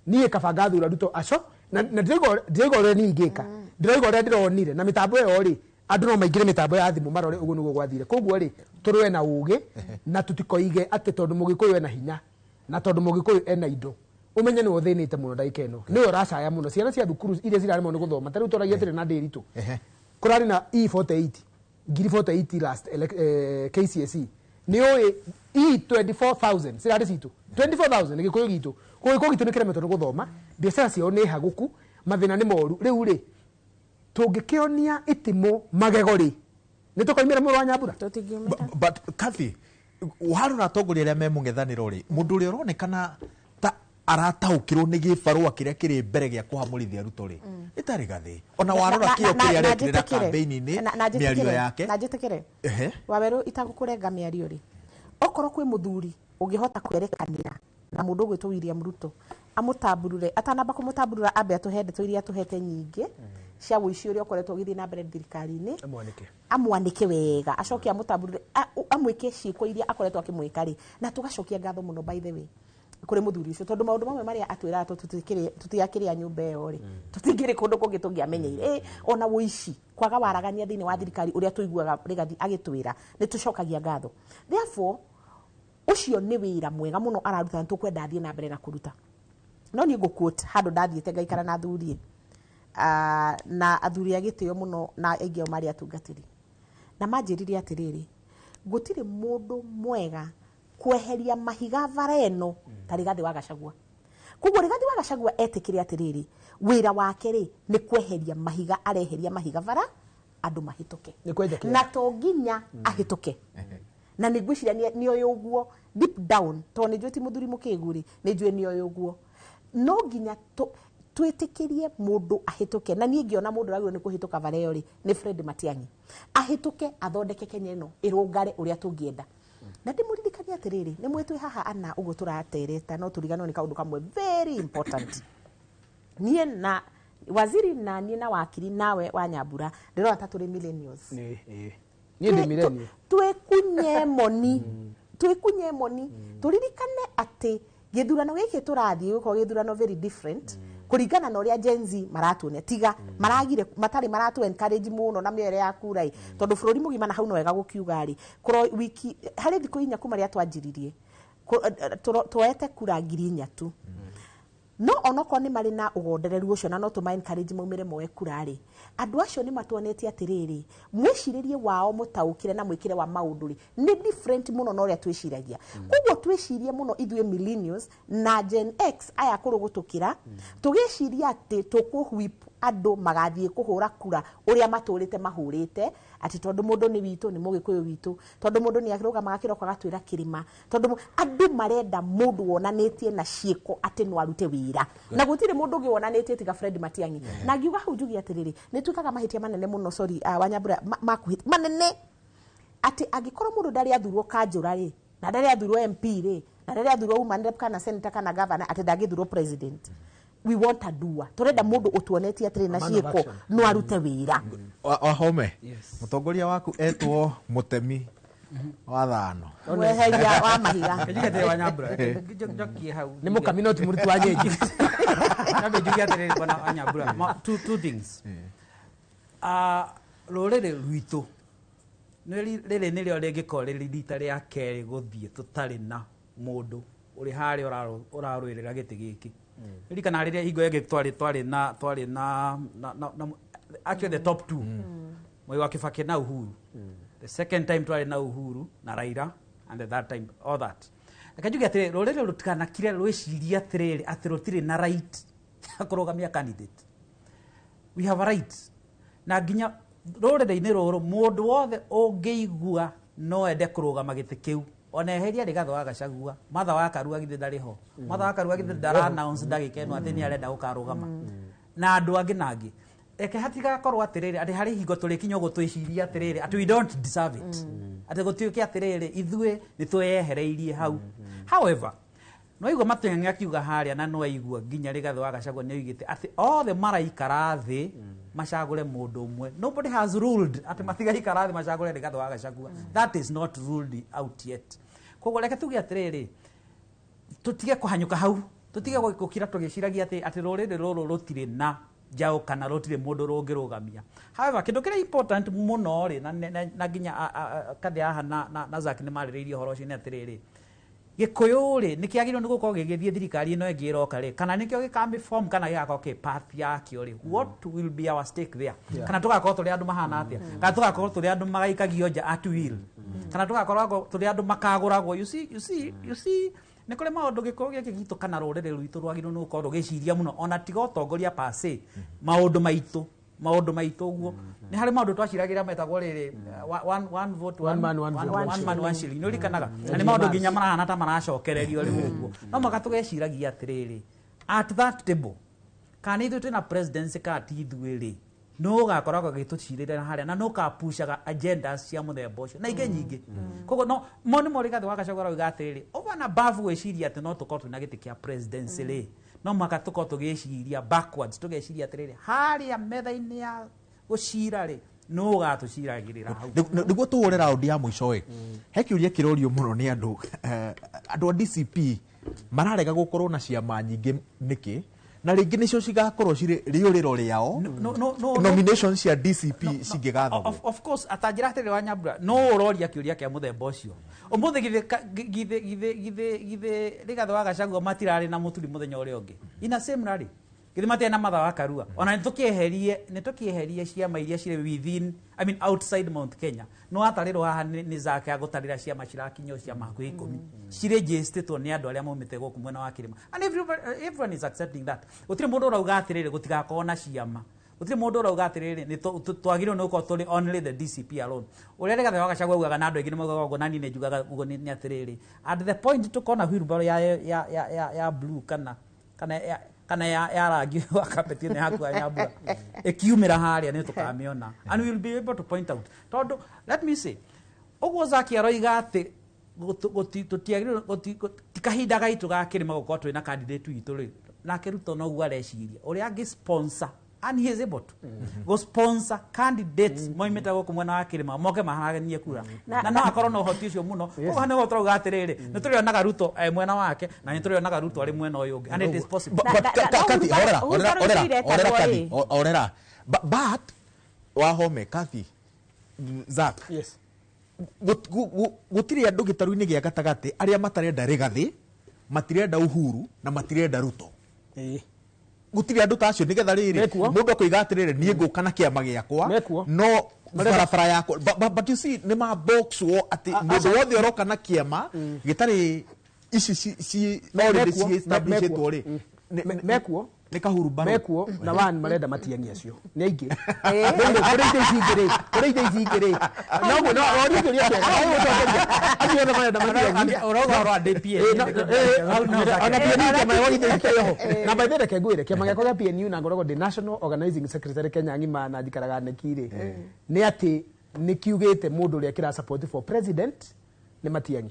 niĩ kaba ngathura Ruto aco. Na ndĩroiga ũrĩa niĩ ingĩka, ndĩroiga ũrĩa ndĩronire na mĩtambo ĩyo rĩ, andũ no maingĩre mĩtambo ya thimũ marore ũguo nĩguo gwathire. Koguo rĩ tũrũe na ũgĩ, na tũtikoige atĩ tondũ mũgĩkũyũ ena hinya na tondũ mũgĩkũyũ ena indo, ũmenye nĩwe ũthĩnĩte mũno ndagĩka ĩno, nĩwe ũracaya mũno. Ciana cia thukuru iria ciraremwo nĩ gũthoma, ta rĩu tũragia atĩrĩ na ndĩritũ, kũrarĩ na E48 ngiri 48 last KCSE, nĩ ũĩ E24,000 cirarĩ citũ 24,000 gĩkũyũ gitũ. Koguo gĩkũyũ gitũ nĩ kĩremetwo nĩ gũthoma, biacara ciao nĩ hagũku, mathĩna nĩ moru. Rĩu rĩ tũngĩkĩonia itimũ magego rĩ, nĩ tũkoimĩra mũrũ wa Nyambura? But Kathy, warora atongoria arĩa me mũng'ethanĩro rĩ, mũndũ ũrĩa ũronekana ta Arataũkĩrwo nĩ gĩbarũa kĩrĩa kĩrĩ mbere gĩa kũhamũrithia Ruto rĩ, ĩtarĩ gathĩ ona warora kĩo kĩrĩa arekĩrĩra campaign-inĩ mĩario yake. Na njĩtĩkĩre. Ehe. Wawerũ, itagũkũrenga mĩario rĩ, okorwo kwĩ mũthuri ũngĩhota kwerekanĩra na mũndũ ũgwĩtwo William Ruto amũtamburure, atanamba kũmũtamburura ambe atũhe ndeto iria atũhete nyingĩ cia ũici ũrĩa ũkoretwo ũgĩthiĩ na mbere thirikari-inĩ. Amwanĩke. Amwanĩke wega, acoke amũtamburure, amwĩke ciĩko iria akoretwo akĩmwĩka rĩ, na tũgacokia ngatho mũno, by the way, kũrĩ mũthuri ũcio, tondũ maũndũ mamwe marĩa atwĩraga tũtiakĩrĩ a nyũmba ĩyo rĩ, tũtingĩrĩ kũndũ kũngĩ tũngĩamenyeire. Ona ũici, kwaga waragania thĩinĩ wa thirikari ũrĩa tũiguaga Rigathi agĩtwĩra, nĩ tũcokagia ngatho. Therefore ũcio nĩ wĩra mwega mũno araruta na tũkwenda athiĩ na mbere na kũruta. No niĩ ngũ-quote handũ ndathiĩte ngaikara na athuri, na athuri a gĩtĩo mũno, na aingĩ ao marĩ atungatĩri, na manjĩrire atĩrĩrĩ, gũtirĩ mũndũ mwega kweheria mahiga bara ĩno ta Rigathi wa Gachagua. Koguo Rigathi wa Gachagua etĩkĩre atĩrĩrĩ, wĩra wake rĩ nĩ kweheria mahiga, areheria mahiga bara andũ mahĩtũke. Nĩ kwenja kĩara. Na to nginya ahĩtũke, na nĩ ngwĩciria nĩ oĩ ũguo deep down, tondũ nĩ njũĩ ti mũthuri mũkĩgu rĩ, nĩ njũĩ nĩ oĩ ũguo. No nginya twĩtĩkĩrie mũndũ ahĩtũke, na niĩ ngĩona mũndũ ũragĩrĩirwo nĩ kũhĩtũka bara ĩyo rĩ, nĩ Fred Matiang'i. Ahĩtũke athondeke Kenya ĩno ĩrũngare ũrĩa tũngĩenda. Na ndĩmũririkanie atĩrĩrĩ, nĩ mwĩ twĩ haha ana ũguo tũratereta, no tũriganĩrwo nĩ kaũndũ kamwe very important. Niĩ na waziri na niĩ na wakiri nawe wa Nyambura, ndĩrona ta tũrĩ millennials. Nĩ, ĩĩ. Niĩ ndĩ millennial. Twĩkunye moni, twĩkunye moni, tũririkane atĩ gĩthurano gĩkĩ tũrathiĩ gũkorwo gĩthurano very different kũringana na ũrĩa Gen Z maratuonia, tiga maragire matarĩ maratu encourage mũno na mĩoere ya kura ĩ, tondũ bũrũri mũgima na hau no wega gũkiuga rĩ, kũro wiki harĩ thikũ 4 kuma rĩrĩa twanjiririe tuoete kura 4,000 tu. No onokorwo nĩ marĩ na ũgondereru ũcio na no tũma encourage maumĩre moe kura rĩ, andũ acio nĩ matuonetie atĩrĩrĩ, mwĩcirĩrie wao mũtaũkĩre na mwĩkĩre wa maũndũ rĩ nĩ different mũno na ũrĩa twĩciragia. Koguo twĩcirie mũno ithuĩ millennials na Gen X aya akũrũ gũtũkĩra, tũgĩciria atĩ tũkũ-whip andũ magathiĩ kũhũra kura ũrĩa matũrĩte mahũrĩte, atĩ tondũ mũndũ nĩ witũ, nĩ mũgĩkũyũ witũ, tondũ mũndũ nĩ arũgamaga kĩroko agatwĩra kĩrĩma, tondũ andũ marenda mũndũ wonanĩtie na ciĩko atĩ no arute wĩra, na gũtirĩ mũndũ ũngĩ wonanĩtie tiga Fred Matiang'i. Na ngiuga hau njuge atĩrĩrĩ, nĩ twĩkaga mahĩtia manene mũno, sorry, Wanyambura, manene, atĩ angĩkorwo mũndũ ndarĩ athurwo kanjũra rĩ, na ndarĩ athurwo MP rĩ, na ndarĩ athurwo woman rep kana senator kana governor, atĩ ndangĩthurwo president. We want a doer. Turenda mundu utuonetie atiri na A man of ciiko action. no arute wira. Wahome, mutongoria waku etwo mutemi wa thano. Mweheria wa mahiga. Njuge atĩrĩ Wanyambura, njokie hau. Nĩ mũkami no ti mũruti wa nyenji. Nyambe njuge atĩrĩrĩ bwana Wanyambura, two things. Rũrĩrĩ rwitũ rĩrĩ nĩrĩo rĩngĩkorwo rĩrĩ rita rĩa kerĩ gũthiĩ tũtarĩ na mũndũ ũrĩ harĩa ũrarũĩrĩra gĩtĩ gĩkĩ. Ririkana rĩrĩa hingo ĩngĩ twarĩ na, twarĩ na, na, na, na, actually the top two. Mwai wa Kibaki na Uhuru. The second time twarĩ na Uhuru na Raila, and the third time all that. Reke njuge atĩrĩrĩ, rũrĩrĩ rũtikanakire rwĩcirie atĩrĩrĩ atĩ rũtirĩ na right ya kũrũgamia candidate. We have a right. Na nginya rũrĩrĩ-inĩ rũrũ mũndũ wothe ũngĩigua no ende kũrũgama gĩtĩ kĩu, ona eheria Rigathĩ wa Gachagua, Martha wa Karua githĩ ndarĩ ho, Martha wa Karua githĩ ndara announce ndagĩka ĩno atĩ nĩ arenda gũkarũgama, na andũ angĩ na angĩ. Reke hatigakorwo atĩrĩrĩ atĩ harĩ hingo tũrĩkinya ũguo twĩcirie atĩrĩrĩ atĩ we don't deserve it, atĩ gũtuĩke atĩrĩrĩ ithuĩ nĩ twĩyehereirie hau. However, no igua Matiang'i akiuga harĩa, na no aigua nginya Rigathĩ wa Gachagua nĩ oigĩte atĩ othe maraikara thĩ macagũre mũndũ ũmwe. Nobody has ruled atĩ matigaikara thĩ macagũre Rigathĩ wa Gachagua. That is not ruled out yet. Koguo reke tuge atĩrĩrĩ, tũtige kũhanyũka hau, tũtige gũkira tũgĩciragia atĩ rũrĩrĩ rũrũ rũtirĩ na njaũ kana rũtirĩ mũndũ rũngĩrũgamia. However, kĩndũ kĩrĩa important mũno rĩ, na nginya Kathĩ haha na Zack nĩ marĩrĩirie ũhoro ũcio, nĩ atĩrĩrĩ, Gĩkũyũ rĩ nĩ kĩagĩrĩirwo nĩ gũkorwo gĩgĩthiĩ thirikari ĩno ĩngĩ ĩroka rĩ, kana nĩkĩo gĩkamĩform kana gĩgakorwo kĩ path yakĩo rĩ, what will be our stake there? Kana tũgakorwo tũrĩ andũ mahana atĩa? Kana tũgakorwo tũrĩ andũ magaikagio nja at will? Kana tũgakorwo tũrĩ andũ makagũragwo? You see, you see, you see, nĩ kũrĩ maũndũ gĩkũyũ gĩkĩ gitũ kana rũrĩrĩ rwitũ rwagĩrĩirwo nĩ gũkorwo rũgĩciria mũno, ona tiga ũtongoria per se, maũndũ maitũ Maũndũ maitũ ũguo nĩ harĩ maũndũ twaciragĩra metagwo rĩrĩ, one vote, One man, one vote, one man, one shilling. Nĩ ũririkanaga? Na nĩ maũndũ nginya marahana ta maracokererio rĩu ũguo. No mũhaka tũgeciragia atĩrĩrĩ, at that table, kana ithuĩ twĩna presidency kana ti ithuĩ rĩ, no ũgakoragwo agĩtũcirĩra harĩa na no ũkapushaga agendas cia mũthemba ũcio na ingĩ nyingĩ. Koguo no mo nĩ Rigathĩ wa Gachagua arauga atĩrĩrĩ, over and above gwĩciria atĩ no tũkorwo twĩna gĩtĩ kĩa presidency rĩ, no mũhaka tũkorwo tũgĩciria backwards, tũgeciria atĩrĩrĩ, harĩa metha-inĩ ya gũcira rĩ, no ũgatũciragĩrĩra hau. Nĩguo tũhũre raundi ya mũico ĩ, he kĩũria kĩrorio mũno nĩ andũ, andũ a DCP mararega gũkorwo na ciama nyingĩ nĩkĩ, na rĩngĩ nĩcio cigakorwo cirĩ rĩũrĩro rĩao No. Nomination cia DCP cingĩgathagwo. Of course, atanjĩra atĩrĩrĩ, wa Nyambura, no ũroria kĩũria kĩa mũthemba ũcio ũmũthĩ. Githĩ githĩ Rigathĩ wa Gachagua matirarĩ na Mũturi mũthenya ũrĩa ũngĩ ina same rally? Githĩ matirĩ na Martha wa Karua? Ona nĩ tũkĩeherie ciama iria cirĩ within, I mean outside Mount Kenya. No atarĩrwo haha nĩ zake agũtarĩra ciama cirakinyio ciama hakuhĩ 10 cirĩnjĩstĩtwo nĩ andũ arĩa maumĩte gũkũ mwena wa kĩrĩma, and everyone is accepting that. Gũtirĩ mũndũ ũrauga atĩrĩrĩ gũtigakorwo na ciama. Gũtirĩ mũndũ ũrauga atĩrĩrĩ nĩ twagĩrĩirwo nĩ gũkorwo tũrĩ only the DCP alone. Ũrĩa Rigathĩ wa Gachagua augaga, na andũ aingĩ nĩ maugaga ũguo, na niĩ nĩ njugaga ũguo, nĩ atĩrĩrĩ, at the point tũkona wheelbarrow ya blue kana ya rangi wa carpet ĩno yaku ya Nyambura ĩkiumĩra harĩa, nĩ tũkamĩona and we will be able to point out. Tondũ let me say ũguo, Zaki aroiga atĩ tũtiagĩrĩirwo ti kahinda gaitũ ga kĩrĩma gũkorwo twĩna candidate witũ rĩ. Nake Ruto noguo areciria ũrĩa angĩ sponsor, and he is able to go sponsor candidates moimĩte gũkũ mwena wa kĩrĩma moke maharaganie kura, na no akorwo na ũhoti ũcio mũno. Koguo nĩguo tũrauga atĩrĩrĩ, nĩ tũrĩonaga Ruto mwena wake na nĩ tũrĩonaga Ruto arĩ mwena ũyũ ũngĩ, and it is possible. But Kathy, horera, horera, horera, horera, Kathy, horera. But wahome, Kathy, Zach. Yes. Gũtirĩ andũ gĩtarũ-inĩ gĩa gatagatĩ arĩa matarenda Rigathĩ, matirenda Uhuru na matirenda Ruto. Gũtirĩ andũ ta acio, nĩgetha rĩrĩ mũndũ akoiga atĩrĩrĩ, niĩ ngũka na kĩama gĩakwa no barabara yakwa. But you see, nĩ maboxwo atĩ mũndũ wothe ũroka na kĩama gĩtarĩ ici ci already ci establishĩtwo rĩ, Mekuo. Nĩ kahurumbarũ. Mekuo na one marenda matiangi acio nĩ aingĩ. Kũrĩ indo ici ingĩ rĩ, kũrĩ indo ici ingĩ rĩ, no no oria kĩũria kĩega, no gũcokeria acio othe marenda matiangi. Ũrauga ũhoro wa DPA. Ona PNU, kĩama gĩa gĩthĩ kĩho na by the way, reke ngwĩre, kĩama gĩakwa gĩa PNU, na ngoragwo ndĩ national organizing secretary Kenya ng'ima na njikaraga neki rĩ, nĩ atĩ nĩ kiugĩte mũndũ ũrĩa kĩra support for president nĩ Matiang'i,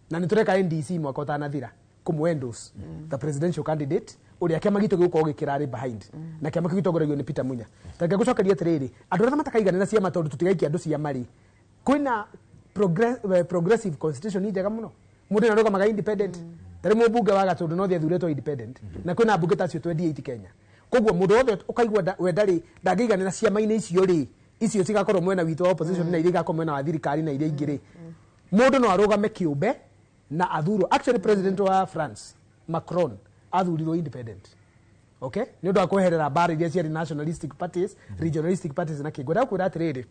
na nĩ tũreka NDC mwaka ũtanathira kũmũ endorse the presidential candidate ũrĩa kĩama gitũ gĩgũkorwo gĩkĩrarĩ behind, na kĩama kĩu gĩtongoragio nĩ Peter Munya. Tareke ngũcokerie atĩrĩrĩ, andũ arĩa matakaiganĩra ciama, tondũ tũtigaikia andũ ciama rĩ, kwĩna progressive constitution njega mũno, mũndũ nĩarũgamaga independent. Tarĩ mũmbunge wa Gatũndũ no athurĩtwo independent, na kwĩna mbunge ta acio 28 Kenya. Koguo mũndũ wothe ũkaigua we ndarĩ ndangĩiganĩra ciama-inĩ icio rĩ, icio cigakorwo mwena witũ wa opposition na iria igakorwo mwena wa thirikari na iria ingĩ rĩ, mũndũ no arũgame kĩũmbe na athurwo. Actually, president wa France Macron athurirwo independent, okay, nĩ ũndũ wa kweherera mbara iria ciarĩ nationalistic parties, regionalistic parties na kĩngĩ. Ngwenda kwĩra atĩrĩrĩ,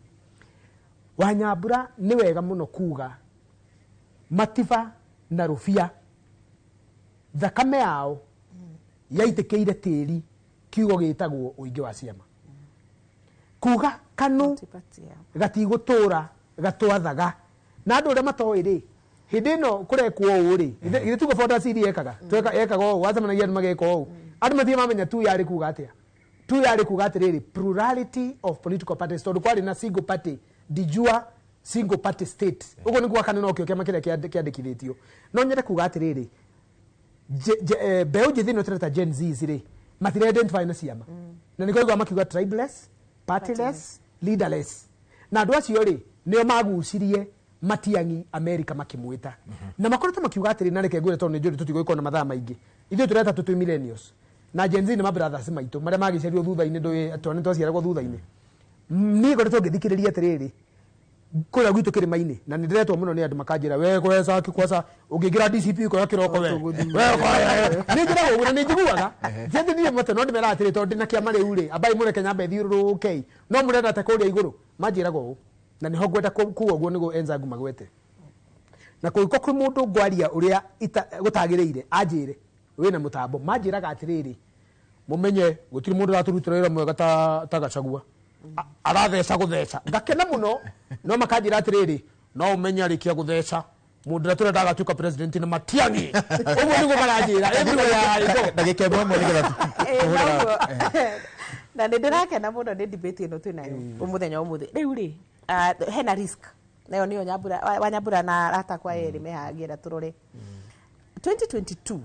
Wanyambura, nĩ wega mũno kuga Matiba na Rũbia thakame yao yaitĩkĩire tĩri kiugo gĩtagwo ũingĩ wa ciama, kuga kanu gatigũtũra gatwathaga na andũ ũrĩa matoĩ rĩ, hĩndĩ ĩno kũrekwo ũũ rĩ, githĩ tugo Founders iria ekaga ekaga ũũ, wacemanagia andũ mageka ũũ, andũ matirĩ mamenya tu yarĩ kuga atĩa. Tu yarĩ kuga atĩrĩrĩ, plurality of political parties, tondũ kwarĩ na single party de jure, single party state. Ũguo nĩ kuga kana nokĩo kĩama kĩrĩa kĩandĩkithĩtio. No nyende kuga atĩrĩrĩ, mbeũ njĩthĩ ĩno tũreta Gen Zs rĩ, matira identify na ciama, na nĩkĩo igua makiuga tribeless, partyless, leaderless. Na andũ acio rĩ, nĩo magucirie Matiang'i America makĩmwĩta na makoretwo makiuga atĩrĩ, na reke ngwĩre, tondũ nĩ njũĩ tũtigũgĩkorwo na mathaa maingĩ, ithuĩ tũreta tũtwĩ millennials na Gen Z nĩ mabrothers maitũ marĩa magĩciarirwo thutha-inĩ, ndũĩ twana twaciaragwo thutha-inĩ. Niĩ ngoretwo ngĩthikĩrĩria atĩrĩrĩ kũrĩa gwitũ kĩrĩma-inĩ, na nĩ ndĩretwo mũno nĩ andũ makanjĩra, we kwecaki kwaca ũngĩingĩra DCP ũkoya kĩroko we. Nĩ njĩragwo ũguo na nĩ njiguaga ti atĩ niĩ mate, no ndĩmeraga atĩrĩ, tondũ ndĩna kĩama rĩu rĩ, ambai mũreke nyambe thiũrũrũkei, no mũrenda te kũrĩa igũrũ manjĩraga ũũ, na nĩho ngwenda kuga ũguo nĩguo enzangu magwete, na kũngĩkorwo kwĩ mũndũ ngwaria ũrĩa gũtagĩrĩire anjĩre wĩna mũtambo. Manjĩraga atĩrĩrĩ, mũmenye gũtirĩ mũndũ ũratũrutĩra wĩra mwega ta Gachagua. Aratheca gutheca ngakena muno no makanjira atiriri no umenye arikia gutheca mundu uria turenda agatuika president ni Matiang'i uguo niguo maranjira everywhere I go. Ndagika ĩmwe ĩmwe nĩgetha tũhũre. Na nä ndä rakena må no nä debate ä no twä nayo må å må thä rä u rä hena risk nayo nä yo Wanyambura na ratakwa erä mehangä ra tå rore 2022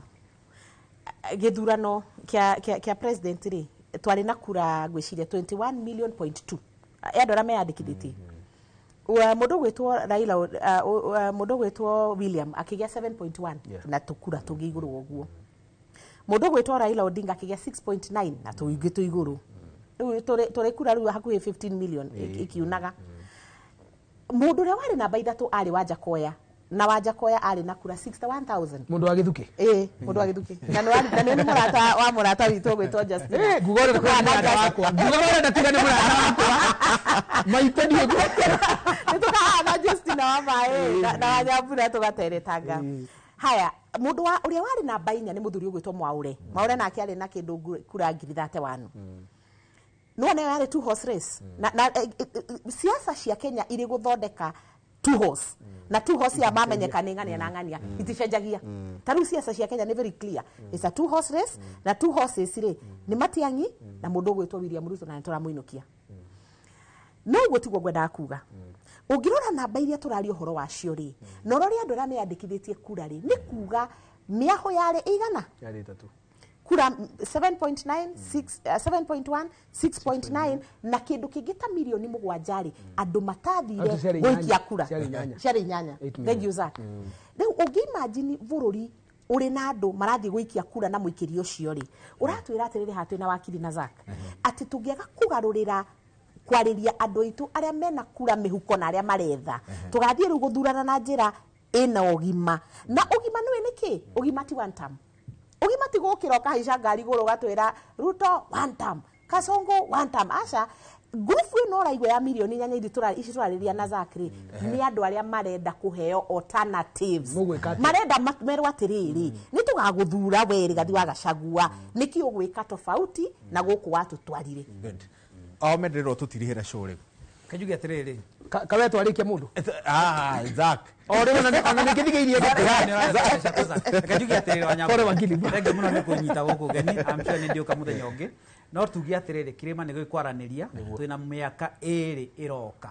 gä thurano kia president rä twarä na kura ngwĩciria 21 million point 2 ya andå arĩa meyandĩkithĩtie. Mũndũ ũgwĩtwo Raila, mũndũ ũgwĩtwo William akĩgĩa 7.1 na tũkura tũngĩ igũrũ ũguo. Mũndũ ũgwĩtwo Raila Odinga akĩgĩa 6.9 na tũingĩ tũ igũrũ. Rĩu tũrĩ kura rĩu hakuhĩ 15 million ikiunaga. Mũndũ ũrĩa warĩ namba 3 arĩ Wanjakoya, na Wanjakoya arĩ na kura 61,000. Mũndũ wa Gĩthukĩ. Ĩĩ, mũndũ wa Gĩthukĩ. Na nĩ mũrata wa mũrata witũ ũgwĩtwo Justin. Nguga ũrenda kuga nĩ mũrata wakwa. Nguga ũrenda kuga nĩ mũrata wakwa. Maitũ ndiũ. Nĩ tũkahana Justin wa maĩ na Wanyambura tũgateretanga. Haya, mũndũ wa ũrĩa warĩ namba 4 nĩ mũthuri ũgwĩtwo Mwaure. Mwaure nake arĩ na kĩndũ kura 31,000. No nayo yarĩ two horse race. Na siasa cia Kenya irĩ gũthondeka two horse. Na two horse ya mamenyeka nĩ ng'ania na ng'ania iticenjagia. Ta rĩu siasa cia Kenya nĩ very clear. It's a two horse race na two horses rĩ nĩ Matiang'i na mũndũ ũgwĩtwo William Ruto na nĩtũramũinũkia. No ũguo tiguo ngwendaga kuga. Ũngĩrora namba iria tũraria ũhoro wacio rĩ, na ũrore andũ arĩa meyandĩkithĩtie kura rĩ, nĩ kuga mĩaho yarĩ igana? Yarĩ 3. Kura 7.9, 6, 7.1, 6.9 na kĩndũ kĩngĩ ta milioni 7 rĩ, andũ matathire gũikia kura. Ciarĩ 8. Thank you, Zach. Rĩu ũngĩimagine bũrũri ũrĩ na andũ marathiĩ gũikia kura na mũikĩri ũcio rĩ, ũratwĩra atĩrĩrĩ haha twĩna wakiri na Zach, atĩ tũngĩaga kũgarũrĩra kwarĩria andũ aitũ arĩa mena kura mĩhuko na arĩa maretha, tũgathiĩ rĩu gũthurana na njĩra ĩna ũgima. Na ũgima nĩũĩ nĩkĩ? Ũgima ti one term. Ũgima ti gũkĩra ũkahaica ngari igũrũ ũgatwĩra Ruto one term, Kasongo one term. Aca, ngurubu ĩno ũraigua ya milioni 8 ici tũrarĩria na Zach rĩ, nĩ andũ arĩa marenda kũheo alternatives. Marenda merwo atĩrĩrĩ, nĩ tũgagũthura we Rigathi wa Gachagua, nĩkĩ ũgwĩka tofauti na gũkũ watũtwarire. Ahome ndĩrwo tũtirihĩre show rĩu. Kajuge atĩrĩrĩ. Kawe twarĩkia mũndũ? Zach. O rĩu ona nĩ kĩthigĩirie. Kajuge atĩrĩrĩ Wanyambura. Thengiũ mũno nĩ kũnyita gũkũ ũgeni. I'm sure nĩ ndiũka mũthenya ũngĩ. No tuge atĩrĩrĩ, kĩrĩma nĩ gĩkwaranĩria, twĩna mĩaka 2 ĩroka.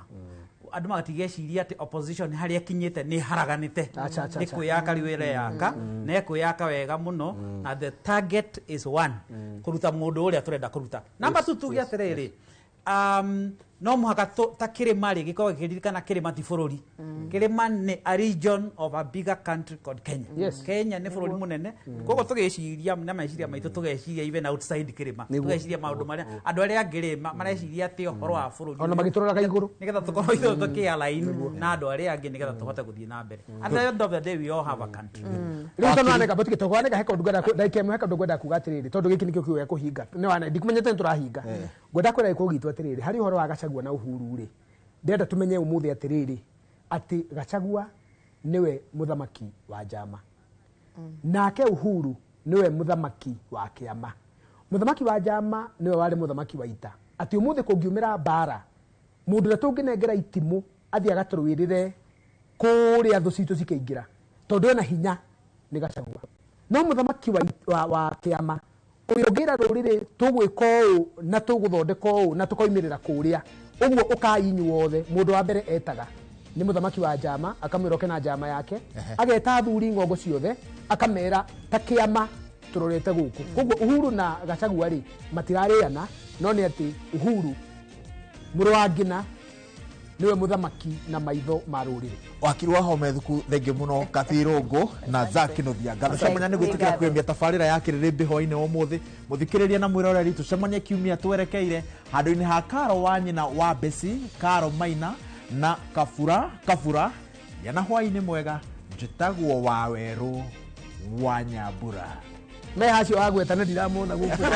Andũ matigeciria atĩ opposition harĩa ĩkinyĩte nĩ haraganĩte. Nĩ kwĩyaka rĩu ĩreyaka, na ĩkwĩyaka wega mũno, na the target is one, kũruta mũndũ ũrĩa tũrenda kũruta. Namba 2 tuge atĩrĩrĩ, no mũhaka ta kĩrĩma rĩ gĩkorwo gĩkĩririkana kĩrĩma ti bũrũri. Kĩrĩma nĩ a region of a bigger country called Kenya. Kenya nĩ bũrũri mũnene. Koguo tũgĩciria na meciria maitũ tũgeciria even outside kĩrĩma. Tũgeciria maũndũ marĩa andũ arĩa angĩ rĩ mareciria atĩ ũhoro wa bũrũri. Ona magĩtũroraga igũrũ. Nĩgetha tũkorwo ithuĩ tũkĩ-align na andũ arĩa angĩ nĩgetha tũhote gũthiĩ na mbere. At the end of the day we all have a country. Rĩu tondũ waneka botike tondũ waneka he kaũndũ ngwenda ndagĩka ĩmwe he kaũndũ ngwenda kuga atĩrĩrĩ tondũ gĩkĩ nĩkĩo kiugo gĩa kũhinga. Nĩ wana ndikumenyete nĩ tũrahinga. Ngwenda kwĩra gĩkũyũ gitũ atĩrĩrĩ harĩ ũhoro wa Gachagua na Uhuru rĩ, ndĩrenda tũmenye ũmũthĩ atĩrĩrĩ atĩ Gachagua nĩwe mũthamaki wa njama, nake Uhuru nĩwe mũthamaki wa kĩama. Mũthamaki wa njama nĩwe warĩ mũthamaki wa ita. Atĩ ũmũthĩ kũngiumĩra mbara, mũndũ ũrĩa tũngĩnengera itimũ athiĩ agatũrũĩrĩre kũrĩa thũ citũ cikĩingĩra tondũ ena hinya nĩ Gachagua. No mũthamaki wa kĩama ũrĩa ũngĩra rũrĩrĩ tũgwĩka ũũ na tũgũthondeka ũũ na tũkoimĩrĩra kũrĩa ũguo ũkai inyuothe, mũndũ wa mbere etaga nĩ mũthamaki wa njama, akamwĩra oke na njama yake, ageta athuri ng'ongo ciothe akamera ta kĩama tũrorete gũkũ. Koguo Uhuru na Gachagua rĩ matirarĩana, no nĩ atĩ Uhuru mũrũ wa Ngina niwe mũthamaki na maitho ma rũrĩrĩ. Wakiri wa Home Thuku, thengiũ mũno Kathirũngũ na Zack Kinuthia. Ngatho cia mwanya nĩ gwĩtĩkĩra kwĩmia tabarĩra ya kĩrĩrĩmbĩ hwaĩ-inĩ wa ũmũthĩ. Mũthikĩrĩria na mwĩroreri, tũcemanie kiumia twerekeire handũ-inĩ ha Karo wa nyina wa Besi, Karo Maina na Kabura Kabura. Gĩa na hwaĩ-inĩ mwega. Njĩtagwo Wawerũ wa Nyambura. Me hacio agweta na ndiramona gũkũ.